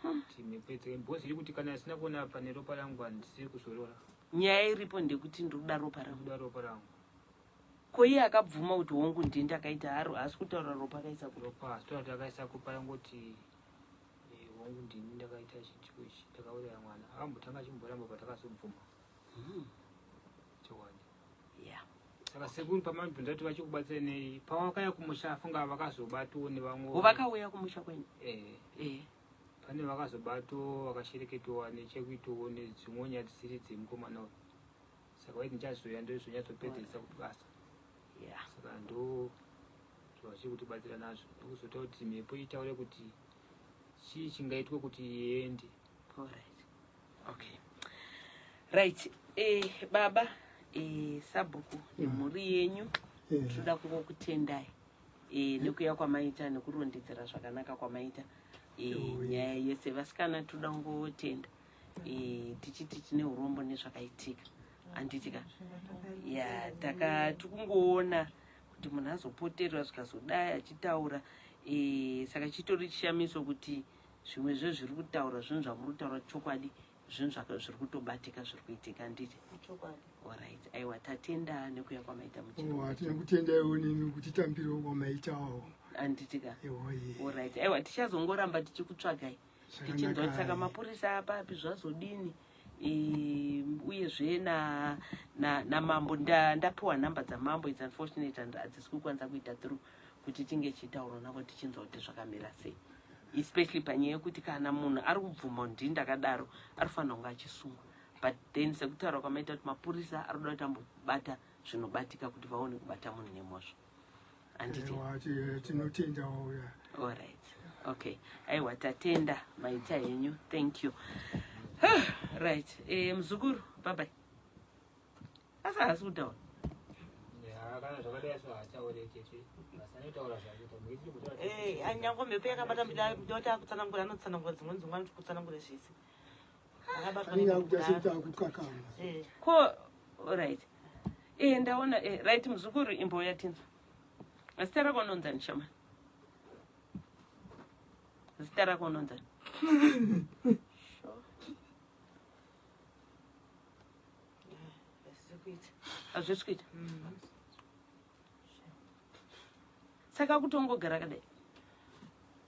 kuti mhepo idzike, because iri kuti kana asina kuona pane ropa rangu handisiri kuzorora. Nyaya iripo ndekuti ndikuda ropa rangu. Kuda ropa rangu. Ko iye akabvuma kuti hongu ndini ndakaita haro, haasi kutaura ropa akaisa kupi? Ropa asi toda kuti akaisa kupa rangoti hongu ndini ndakaita chiitiko ichi, ndakauraya mwana. Akambotanga achimboramba patakazobvuma chokwadi. Saka sekuru pamabvunza kuti vachikubatsira nei, pavakauya kumusha afunga vakazobatwo nevamwe. Vo vakauya kumusha kwenyu? Eh. Pane vakazobatwo vakashereketwa nechekuitawo nedzimwe nyaya dzisiri dzemukomana uyu, saka vaiti ndichazoya ndozonyatsopedzesa kubasa. Saka ndo zvavachiri kutibatsira nazvo, nekuzoita kuti mhepo itaure kuti chii chingaitwe kuti iende. Alright. Okay. Right. Baba, sabhuku nemhuri yenyu, tinoda kungokutendai nekuya kwamaita nekurondedzera zvakanaka kwamaita nyaya yese. Vasikana, toda kungotenda tichiti tine urombo nezvakaitika, handitika? Ya, taka tikungoona kuti munhu azopoterwa zvikazodai achitaura, saka chitori chishamiso kuti zvimwe zvezviri kutaura, zvinhu zvamuri kutaura chokwadi, zvinhu zviri kutobatika, zviri kuitika, handiti? Chokwadi. Alright, aiwa, tatenda nekuya kwamaita muchiro. Oh, tinokutendaiwo nemi kutitambirawo kwamaitawo. Handitika? Ewoye. Alright, aiwa, tichazongoramba tichikutsvagai tichinzwa kuti saka Zvakanaka. mapurisa apapi, zvazodini, uyezve namambo ndapiwa nhamba dzamambo. It's unfortunate and hadzisi kukwanisa kuita through kuti tinge tichitaura navo tichinzwa kuti zvakamira sei, especially panyaya yekuti kana munhu ari kubvuma kuti ndini ndakadaro, arifanira kunge achisungwa. But then sekutaura kwamaita kuti mapurisa ari kuda kuti ambobata zvinobatika kuti vaone kubata munhu nemhosva, handiti? Ewa, tinotendawo ya. Alright, okay, aiwa, tatenda, maita henyu, thank you. Right, muzukuru, bye bye. Asi haasi kutaura. Ya, kana zvakadai so haataure tete, vasanotaura zvakuita. Nyange mhepo yakabata ndoti akutsanangura, anotsanangura dzimweni dzimwe, anoti kutsanangura zvese. Akabatwa Anenge nemhepo akuita sekuti kudaro. akukakama. Ko right, ndaona, right, muzukuru, imbouya tinzwa zita rako unonzani. Shamani, zita rako unonzani? Sure. Hazvisi kuita. Hazvisi kuita. Saka kutongogara kadai?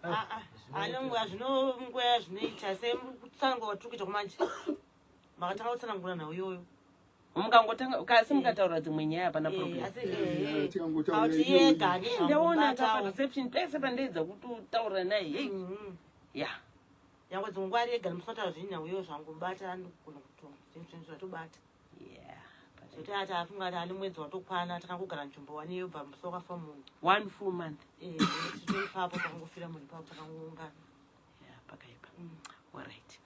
Ah, ah, anonguva zvino nguva yazvinoita sekutsanangura kwatiri kuita kumanje, makatanga kutsanangura nhau iyoyo. Mukangotanga kasi mukataura dzimwe nyaya hapana problem. Asi Tikangotaura kuti iyoyo. yega. Ndaona ka pareception pese pandeedza kutotaura naye, hey. Ya. Nyangwe dzimwe nguva ari ega musataura zvini nhau iyoyo, zvangobata, anogona kutonga zvinhu zvatobata. Zvekuti ati afunga ati ane mwedzi watokwana takangogara nzvimbo wani, yobva musi wakafa munhu. One full month. Tito ipapo pakangofira munhu ipapo takangoungana. Yeah, pakaipa. Alright,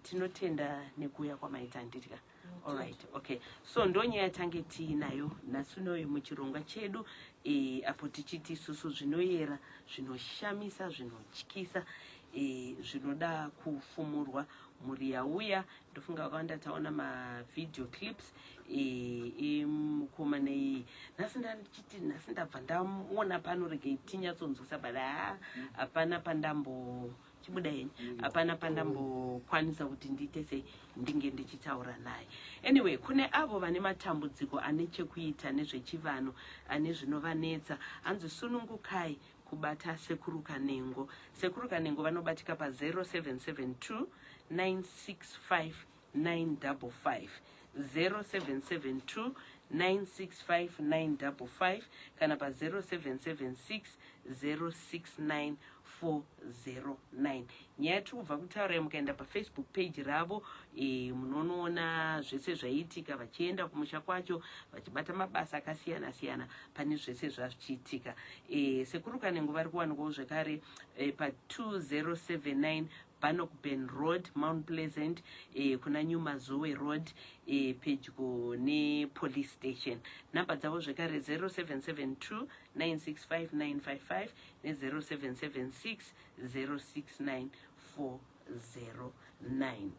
tinotenda nekuuya kwamaita, handitya? Alright, okay, so ndonyaya yatange tiinayo nhasi unoyu muchirongwa chedu, apo tichiti isusu zvinoyera, zvinoshamisa, zvinotyisa, zvinoda kufumurwa. Mhuri yauya, ndofunga vakawanda taona mavideo clips emukomana iyi. Nhasi ndandichiti nhasi ndabva ndamuona pano, regei tinyatsonzwisa, but haa, hapana pandambo chibuda henyu, hapana pandambokwanisa kuti ndiite sei, ndinge ndichitaura naye. Anyway, kune avo vane matambudziko ane chekuita nezvechivanhu, ane zvinovanetsa, hanzi sunungukai kubata Sekuru Kanengo. Sekuru Kanengo vanobatika pa0772 965 955, 0772 965 955, kana pa0776 069 409. Nyaya tiri kubva kutaurai, mukaenda paFacebook page ravo, munonoona zvese zvaiitika vachienda kumusha kwacho vachibata mabasa akasiyana siyana pane zvese zvazvichiitika. Sekuru Kanengo vari kuwanikwawo zvekare pa2079 Bannockburn Road, Mount Pleasant, kuna New Mazowe Road, pedyo nepolice station. Nhamba dzavo zvekare 0772 965 955 ne0776 069 409. 09.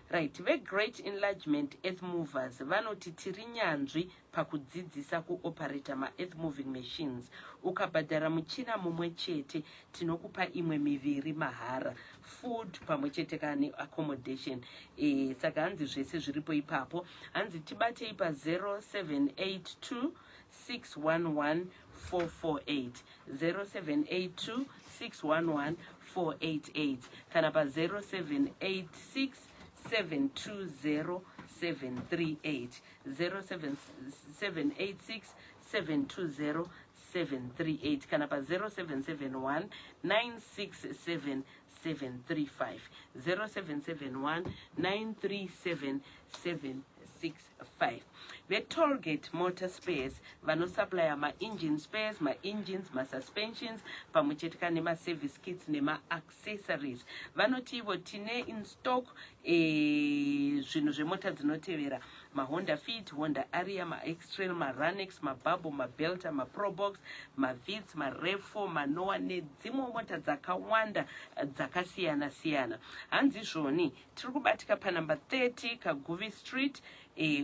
Right, veGreat Enlargement Earth Movers vanoti tiri nyanzvi pakudzidzisa kuoperata maearth moving machines. Ukabhadhara muchina mumwe chete, tinokupa imwe miviri mahara, food pamwe chete kana neaccommodation. Saka hanzi zvese zviripo ipapo. Hanzi tibatei pa0782 611 448, 0782 611 488 kana pa0786 720 738, 07786 720 738 kana pa0771 967 735, 0771 937 765. VeTollgate Motor Spares vanosupplya maengine spares, maengines, masuspensions pamwe chete kana nemaservice kits nemaaccessories. Vanoti ivo tine in stock zvinhu zvemota dzinotevera: maHonda Fit, Honda Aria, maX-Trail, maRunx, maBubble, maBelta, maProbox, maVitz, maRevo, maNoah nedzimwe mota dzakawanda dzakasiyana-siyana. Hanzi zvoni tiri kubatika panumber 30 Kaguvi Street,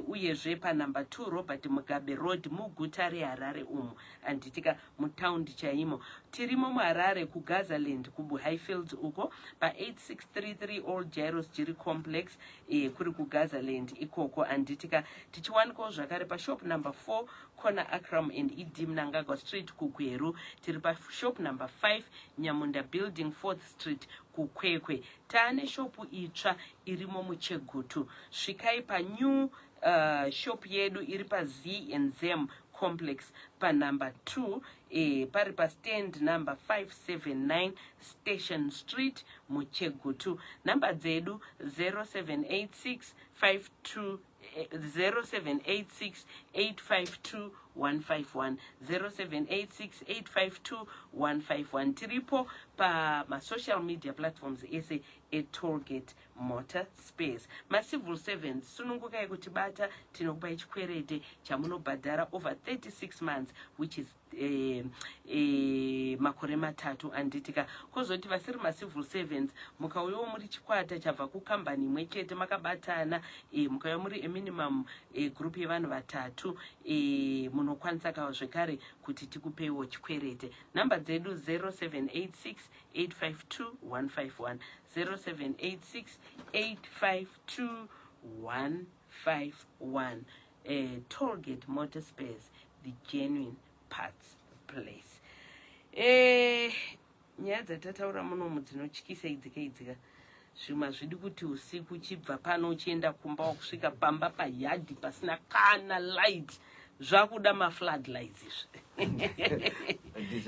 uyezve panumber 2 Robert Mugabe Road muguta reHarare umu, handitika, mutaundi chaimo. Tirimo muHarare kuGazaland, kuBuhighfields uko, pa8633 Old Jairos Jiri Complex, kuri kuGazaland ikoko, handitika. Tichiwanikwawo zvakare pashop number 4, corner Akram and ED Mnangagwa Street kuGweru. Tiri pashop number 5, Nyamunda Building, 4th Street kuKwekwe. Taane shopu itsva irimo muChegutu. Svikai panew shop yedu iri paZ and Zem Complex panumber 2, pari pastand number 579, Station Street muChegutu. Nhamba dzedu 0786 52 0786 852 151, 0786 852 151. Tiripo pamasocial media platforms ese eTollgate Motor Space. Macivil servants, sunungukai kutibata. Tinokupai chikwerete chamunobhadhara over 36 months, which is makore 3, anditika. Kwozoti vasiri macivil servants, mukauyawo muri chikwata chabva kukambani imwe chete makabatana, mukauya muri eminimum group yevanhu vatatu, munokwanisa ka zvekare kuti tikupeiwo chikwerete. Nhamba dzedu 0786 852 151, 0786 852 151. Tollgate Motor Space, the genuine parts place. Nyaya dzatataura munomu dzinotyisa idzika idzika. Zvimwe hazvidi kuti usiku uchibva pano uchienda kumba, wakusvika pamba payadhi pasina kana light. Zvakuda maflood lights izvi.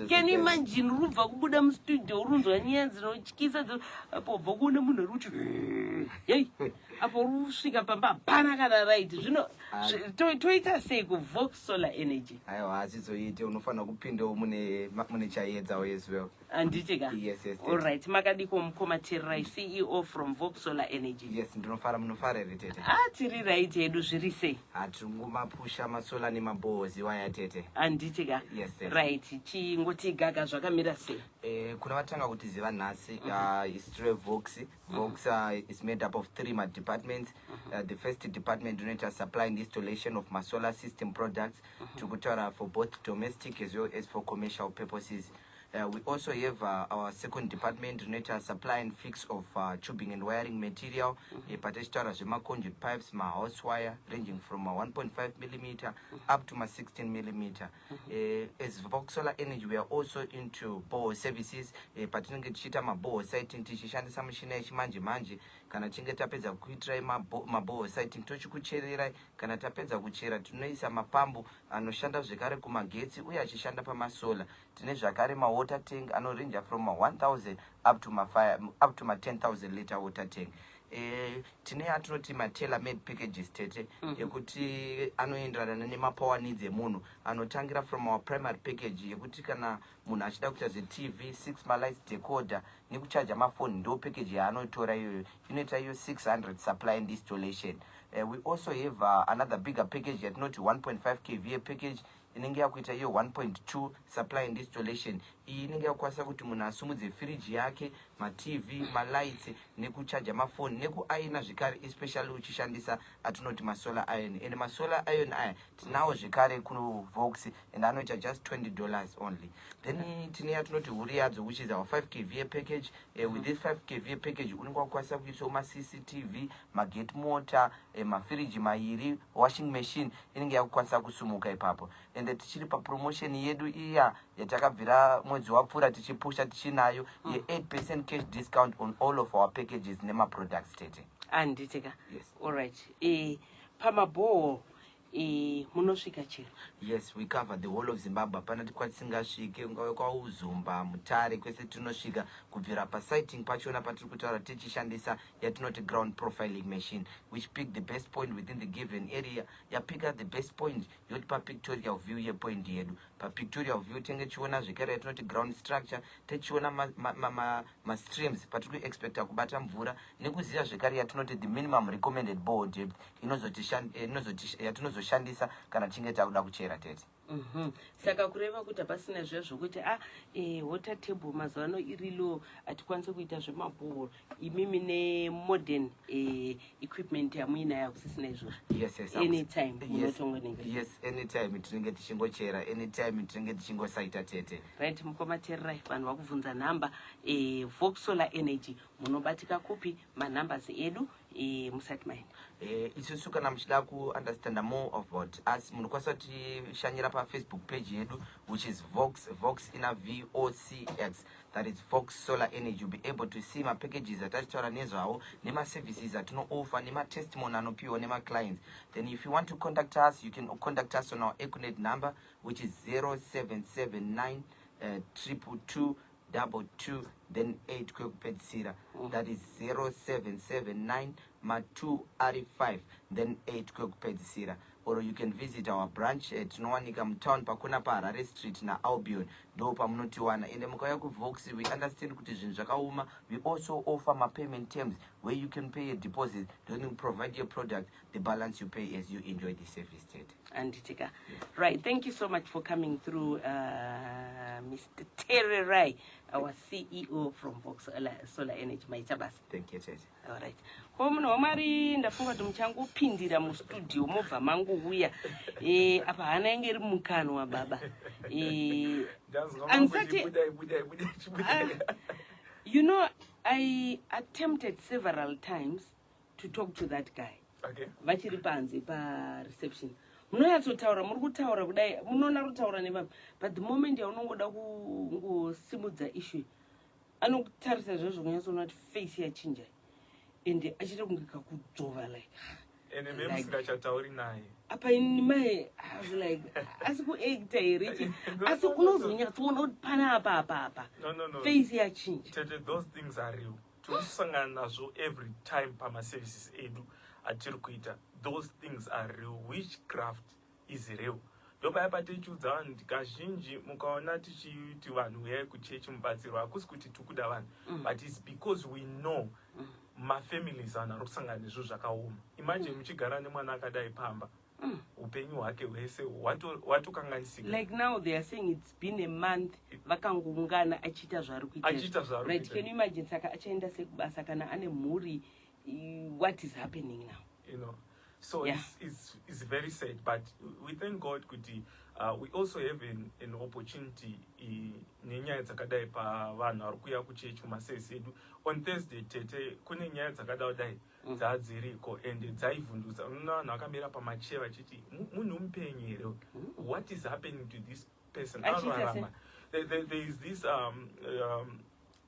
Can you imagine uri kubva kubuda mustudio, urunzwa nyaya dzinotyisa, apo ubva kuona munhu ari kuti hei, apo uri kusvika pamba hapana kana right. Zvino toita sei kuVox Solar Energy? Aiwa, hazvizoite. Unofanira kupindawo mune chaedzawo as well. Handiti ka? Yes. Allright, makadiko mukoma Tererai, CEO from Vox Solar Energy? Yes, ndinofara. Munofara here, tete? Ah, tiri right hedu. Zviri sei? Hatingomapusha masolar nemabohos iwaya, tete. Handiti ka? Yes. Right, chingoti gaga, zvakamira sei? Kuna vatanga kutiziva nhasi, history Vox. Vox is made up of three ma departments. The first department inoita supply and installation of masolar system products, tiri kutaura for both domestic as well as for commercial purposes. We also have our second department rinoita supply and fix of tubing and wiring material, patichitaura zvemaconduit pipes, mahouse wire ranging from 1.5 millimeter up to ma16 millimeter. As Vox Solar Energy, we are also into borehole services, patinenge tichiita maborehole siting tichishandisa mishina yechimanje manje. Kana tichinge tapedza kuitirai maborehole siting, tochikuchererai. Kana tapedza kuchera, tinoisa mapambu anoshanda zvekare kumagetsi uye achishanda pamasolar. Tine zvakare mawater tank anorange from ma1000 up to ma10,000 liter water tank. Tine atinoti matailor made packages, tete, ekuti anoenderana nemapower needs emunhu, anotangira from our primary package yekuti kana munhu achida kuita zveTV, 6 malights, decoder nekuchaja mafoni, ndo package yaanotora iyoyo, inoita iyo 600 supply and installation. We also have another bigger package yatinoti 1.5 kva package. Inenge yakuita iyo 1.2 supply and installation. Iyi inenge yakukwanisa kuti munhu asumudze firiji yake, maTV, malights, nekuchaja mafoni, nekuaina zvekare, especially uchishandisa atinoti masolar iron. And masolar iron aya tinawo zvekare kuVox and anoita just $20 only. Then tine yatinoti huri yadzo, which is our 5 kVA package. With this 5 kVA package unenge wakukwanisa kuisawo maCCTV, magate motor, mafiriji mairi, washing machine inenge yakukwanisa kusumuka ipapo. Ende tichiri papromotion yedu iya yatakabvira mwedzi wapfuura tichipusha, tichinayo ye8% cash discount on all of our packages nemaproducts, tete. Anditika? Yes. Alright, pamabhoho munosvika chero? Yes, we cover the whole of Zimbabwe. Hapana kwatisingasvike, ungave kwaUzumba, Mutare, kwese tinosvika. Kubvira pasighting pachona patiri kutaura, tichishandisa yatinoti ground profiling machine, which pick the best point within the given area. Yapika the best point, yotipa pictorial view yepoint yedu. Papictorial view tinge tichiona zvekare yatinoti ground structure, tichiona mastreams patiri kuexpecta kubata mvura, nekuziva zvekare yatinoti the minimum recommended borehole depth yatinozoshandisa kana tichinge takuda kuchera, tete. Saka kureva kuti hapasina zviya zvokuti a water table mazuva ano iri low, hatikwanisi kuita zvemabhohoro. Imimi nemodern equipment yamuinayo, hakusisina izvozvo? Yes. Anytime Yes. munotongonenge? Yes, anytime tinenge tichingochera, anytime tinenge tichingosaita, tete. Right, mukoma Tererai, vanhu vakubvunza nhamba. Vox Solar Energy munobatika kupi? Manumbers edu musati maenda. Isusu kana muchida kuunderstanda more about us, munokwanisa kutishanyira pafacebook page yedu, which is Vox, Vox ina VOCX, that is Vox Solar Energy. You'll be able to see mapackages atachitaura nezvawo, nemaservices atinooffer, nematestimony anopiwa nemaclients. Then if you want to contact us, you can contact us on our Econet number, which is 0779 222 22 then 8 kwekupedzisira. That is 0779 ma2 ari 5 then 8 kwekupedzisira. Or you can visit our branch. Tinowanika mutown pakona paHarare Street naAlbion, ndo pamunotiwana. Ende mukauya kuVox, we understand kuti zvinhu zvakaoma. We also offer mapayment terms where you can pay a deposit, then we provide your product, the balance you pay as you enjoy the service, tete. Anditika? Right, thank you so much for coming through, Mr Tererai, our CEO from Vox Solar Energy. Maita basa. Thank you, tete. Alright, ko munhu waMwari, ndafunga kuti muchangopindira mustudio mobva mangouya. Apa hana yange iri mukanwa, baba. Ah, I attempted several times to talk to that guy. Vachiri panze pareception, munonyatsotaura, muri kutaura kudai, munoona kutaura nevanhu, but the moment yaunongoda kungosimudza issue, anokutarisa zvozvo, kunyatsoona kuti face yachinja and achiita kunge kakudzvova, like Ende memusingachatauri naye. Apa ini mai, I was like, asi kuacta here chi? Asi unozonyatsoona kuti pana apa apa apa No, no, no. face yachinja. Tete, those things are real. Tiri nazvo every time pamaservices edu atiri kuita. Those things are real. Witchcraft is real. Ndopaya patichiudza vanhu kuti kazhinji mukaona tichiti vanhu uyai kuchechi mubatsirwa, hakusi kuti tikuda vanhu, but it's because we know mafamilies, vanhu vari kusangana nezvo zvakaoma. Imagine muchigara nemwana akadai pamba, upenyu hwake hwese hwatokanganisika. Like now they are saying it's been a month vakangoungana achiita zvaari kuita. Achiita zvaari Right. kuita. Can you imagine? Saka achaenda sekubasa kana ane mhuri, what is happening now? So it's very sad, but we thank God kuti we also have an opportunity nenyaya dzakadai pavanhu vari kuuya kuchechi kumaservice edu on Thursday. Tete, kune nyaya dzakadai dai dzadziriko and dzaivhundutsa. Unoona vanhu vakamira pamacheya vachiti, "Munhu mupenyu here? What is happening to this person?" Achiita Anorarama. There is this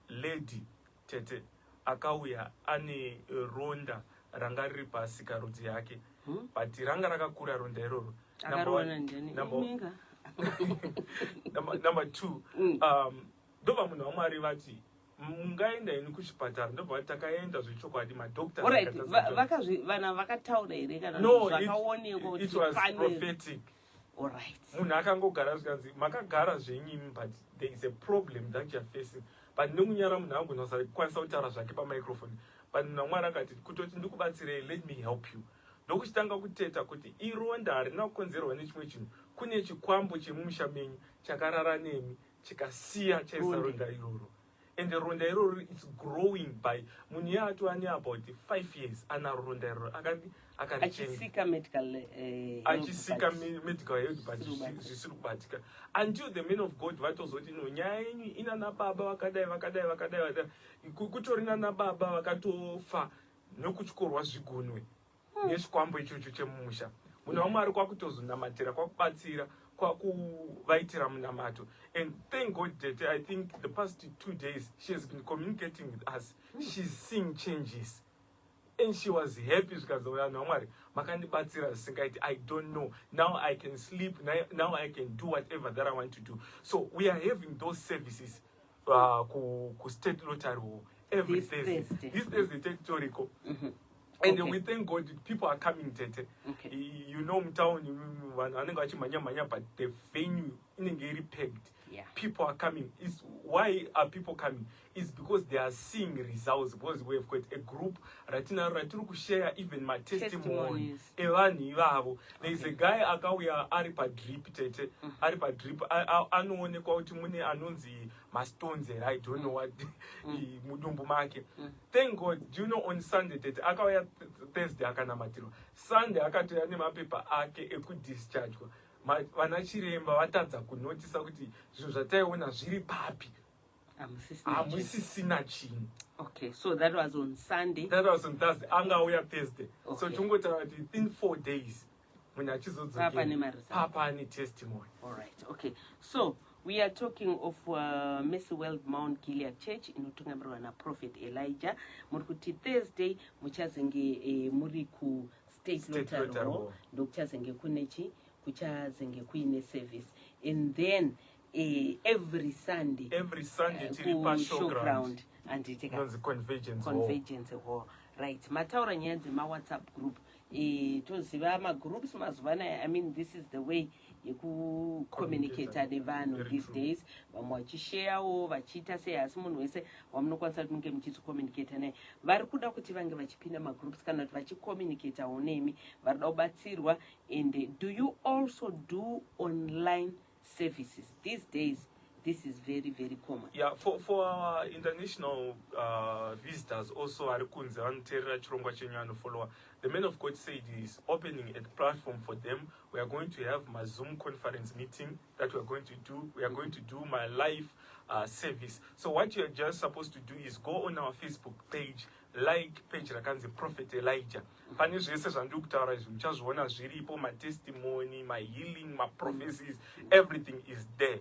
lady, tete, akauya ane ronda ranga riri pasikarudzi yake, but ranga rakakura ronda iroro. Number Akaroona ndiani? Iminga. Number two, ndobva munhu waMwari vati, "Mungaenda ini kuchipatara?" Ndobva vati, "Takaenda zvechokwadi, madoctors Alright, akatadza vana vakataura here kana No, zvakaonekwa it kuti was pane? prophetic. Munhu akangogara, zvikanzi, "Makagara zvenyu imi, but there is a problem that you are facing." But nekunyara, munhu agona kusakwanisa kutaura zvake pamicrophone, but munhu waMwari akati, "Kutoti ndikubatsirei, let me help you." Ndokuchitanga kuteta kuti ironda harina kukonzerwa nechimwe chinhu. Kune chikwambo chemumusha menyu chakarara nemi, chikasiya chaisa ronda iroro, and ronda iroro, it's growing by munhu iye atova neabout 5 years anaro ronda iroro, akadi akarichenga. Achisika medical help, Achisika medical help, but zvisiri kubatika. Zvisiri kubatika until the man of God vatozoti, "No, nyaya yenyu ina nababa vakadai, vakadai, vakadai, vakadai." Kutori nana baba vakatofa nekutyorwa zvigunwe nechikwambo ichocho chemumusha. Munhu waMwari kwakutozonamatira, kwakubatsira, kwakuvaitira munamato. And thank God that I think the past 2 days she has been communicating with us. She's seeing changes and she was happy. Zvikanzi, "Vanhu vaMwari, makandibatsira zvisingaiti. I don't know, now I can sleep, now I can do whatever that I want to do." So we are having those services kuState Lottery Hall every This Thursday. Thursday. This Thursday tetoriko. And we thank God people are coming, tete. Mutown vanhu vanenge vachimhanya mhanya, but the venue inenge iri packed. People are coming. Is why are people coming is because they are seeing results, because we have got a group ratinaro ratiri kushare even matestimony Testimonies. Evanhu ivavo. There is a guy akauya ari padrip, tete, ari padrip. Anoonekwa kuti mune anonzi mastones here, I don't know what, mudumbu make. Thank God, do you know, on Sunday, tete, akauya Thursday akanamatirwa, Sunday akatouya nemapepa ake ekudischargwa. Vana chiremba vatadza kunotisa kuti zvinhu zvataiona zviri papi. Hamusisina chinhu. Hamusisina chinhu. Okay, so that was on Sunday. That was on Thursday, angauya Thursday. So tingotaura kuti within 4 days munhu Papa nemaresults. Papa ane testimony. All right, okay, so we are talking of Mercy World Mount Gilead Church inotungamirirwa naProphet Elijah. Muri kuti Thursday muchazenge muri kuState State Lottery Lottery Hall. Hall. Ndokuchazenge kune chi kuchazenge kuine service, and then every Sunday, Every Sunday tiri pashowground. Showground, handiti ka? Inonzi Convergence Hall. Convergence Hall, right. Mataura nyaya dzemawhatsapp group. Toziva magroups mazuva anaya. I mean, this is the way yekucommunicata nevanhu Very these true. days. Vamwe vachisharewo, vachiita sei, asi munhu wese wamunokwanisa kuti munge muchizocommunicata naye, vari kuda kuti vange vachipinda magroups kana kuti vachicommunicatawo nemi, vari kuda kubatsirwa. And do you also do online services these days? This is very, very common. Yeah, for our international visitors also vari kunze vanoteerera chirongwa chenyu, vanofollowa, the man of God said he is opening a platform for them. We are going to have my Zoom conference meeting that we are going to do. We are going to do my live service. So what you are just supposed to do is go on our Facebook page, like page rakanzi Prophet Elijah. Pane zvese zvandiri kutaura izvi muchazviona zviripo, matestimony, mahealing, maprophecies, everything is there.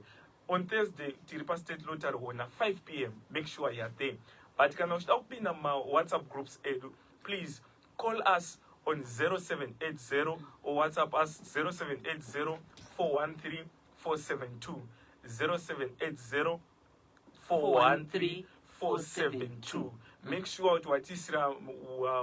On Thursday tiri paState Lottery Hall na5 p.m. Make sure you are there. But kana uchida kupinda mumawhatsapp groups edu, please call us on 0780 or WhatsApp us 0780 413 472, 0780 413 472. Make sure kuti watiisira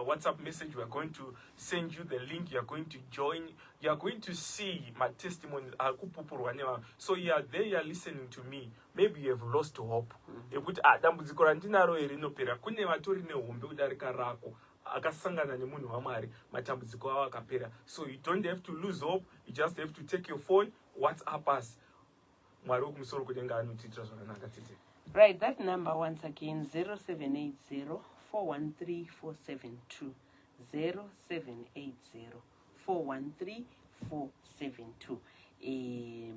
WhatsApp message. We are going to send you the link. You are going to join. You are going to see matestimonies ari kupupurwa nevanhu. So you are there, you are listening to me, maybe you have lost hope yekuti, ah, dambudziko randinaro iri rinopera. Kune vatori nehombe kudarika rako akasangana nemunhu waMwari, matambudziko avo akapera. So you don't have to lose hope. You just have to take your phone, WhatsApp us. Mwari wekumusoro kudenga anotiitira zvakanaka, tete. Right, that number once again, 0780 413 472. 0780 413 472.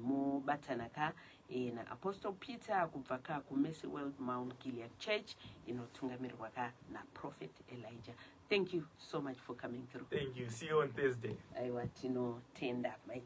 Mobatana ka naApostle Peter kubva ka kuMercy World Mount Gilead Church inotungamirirwa ka naProphet Elijah. Thank you so much for coming through. Thank you. See you on Thursday. Aiwa, tinotenda. Maita.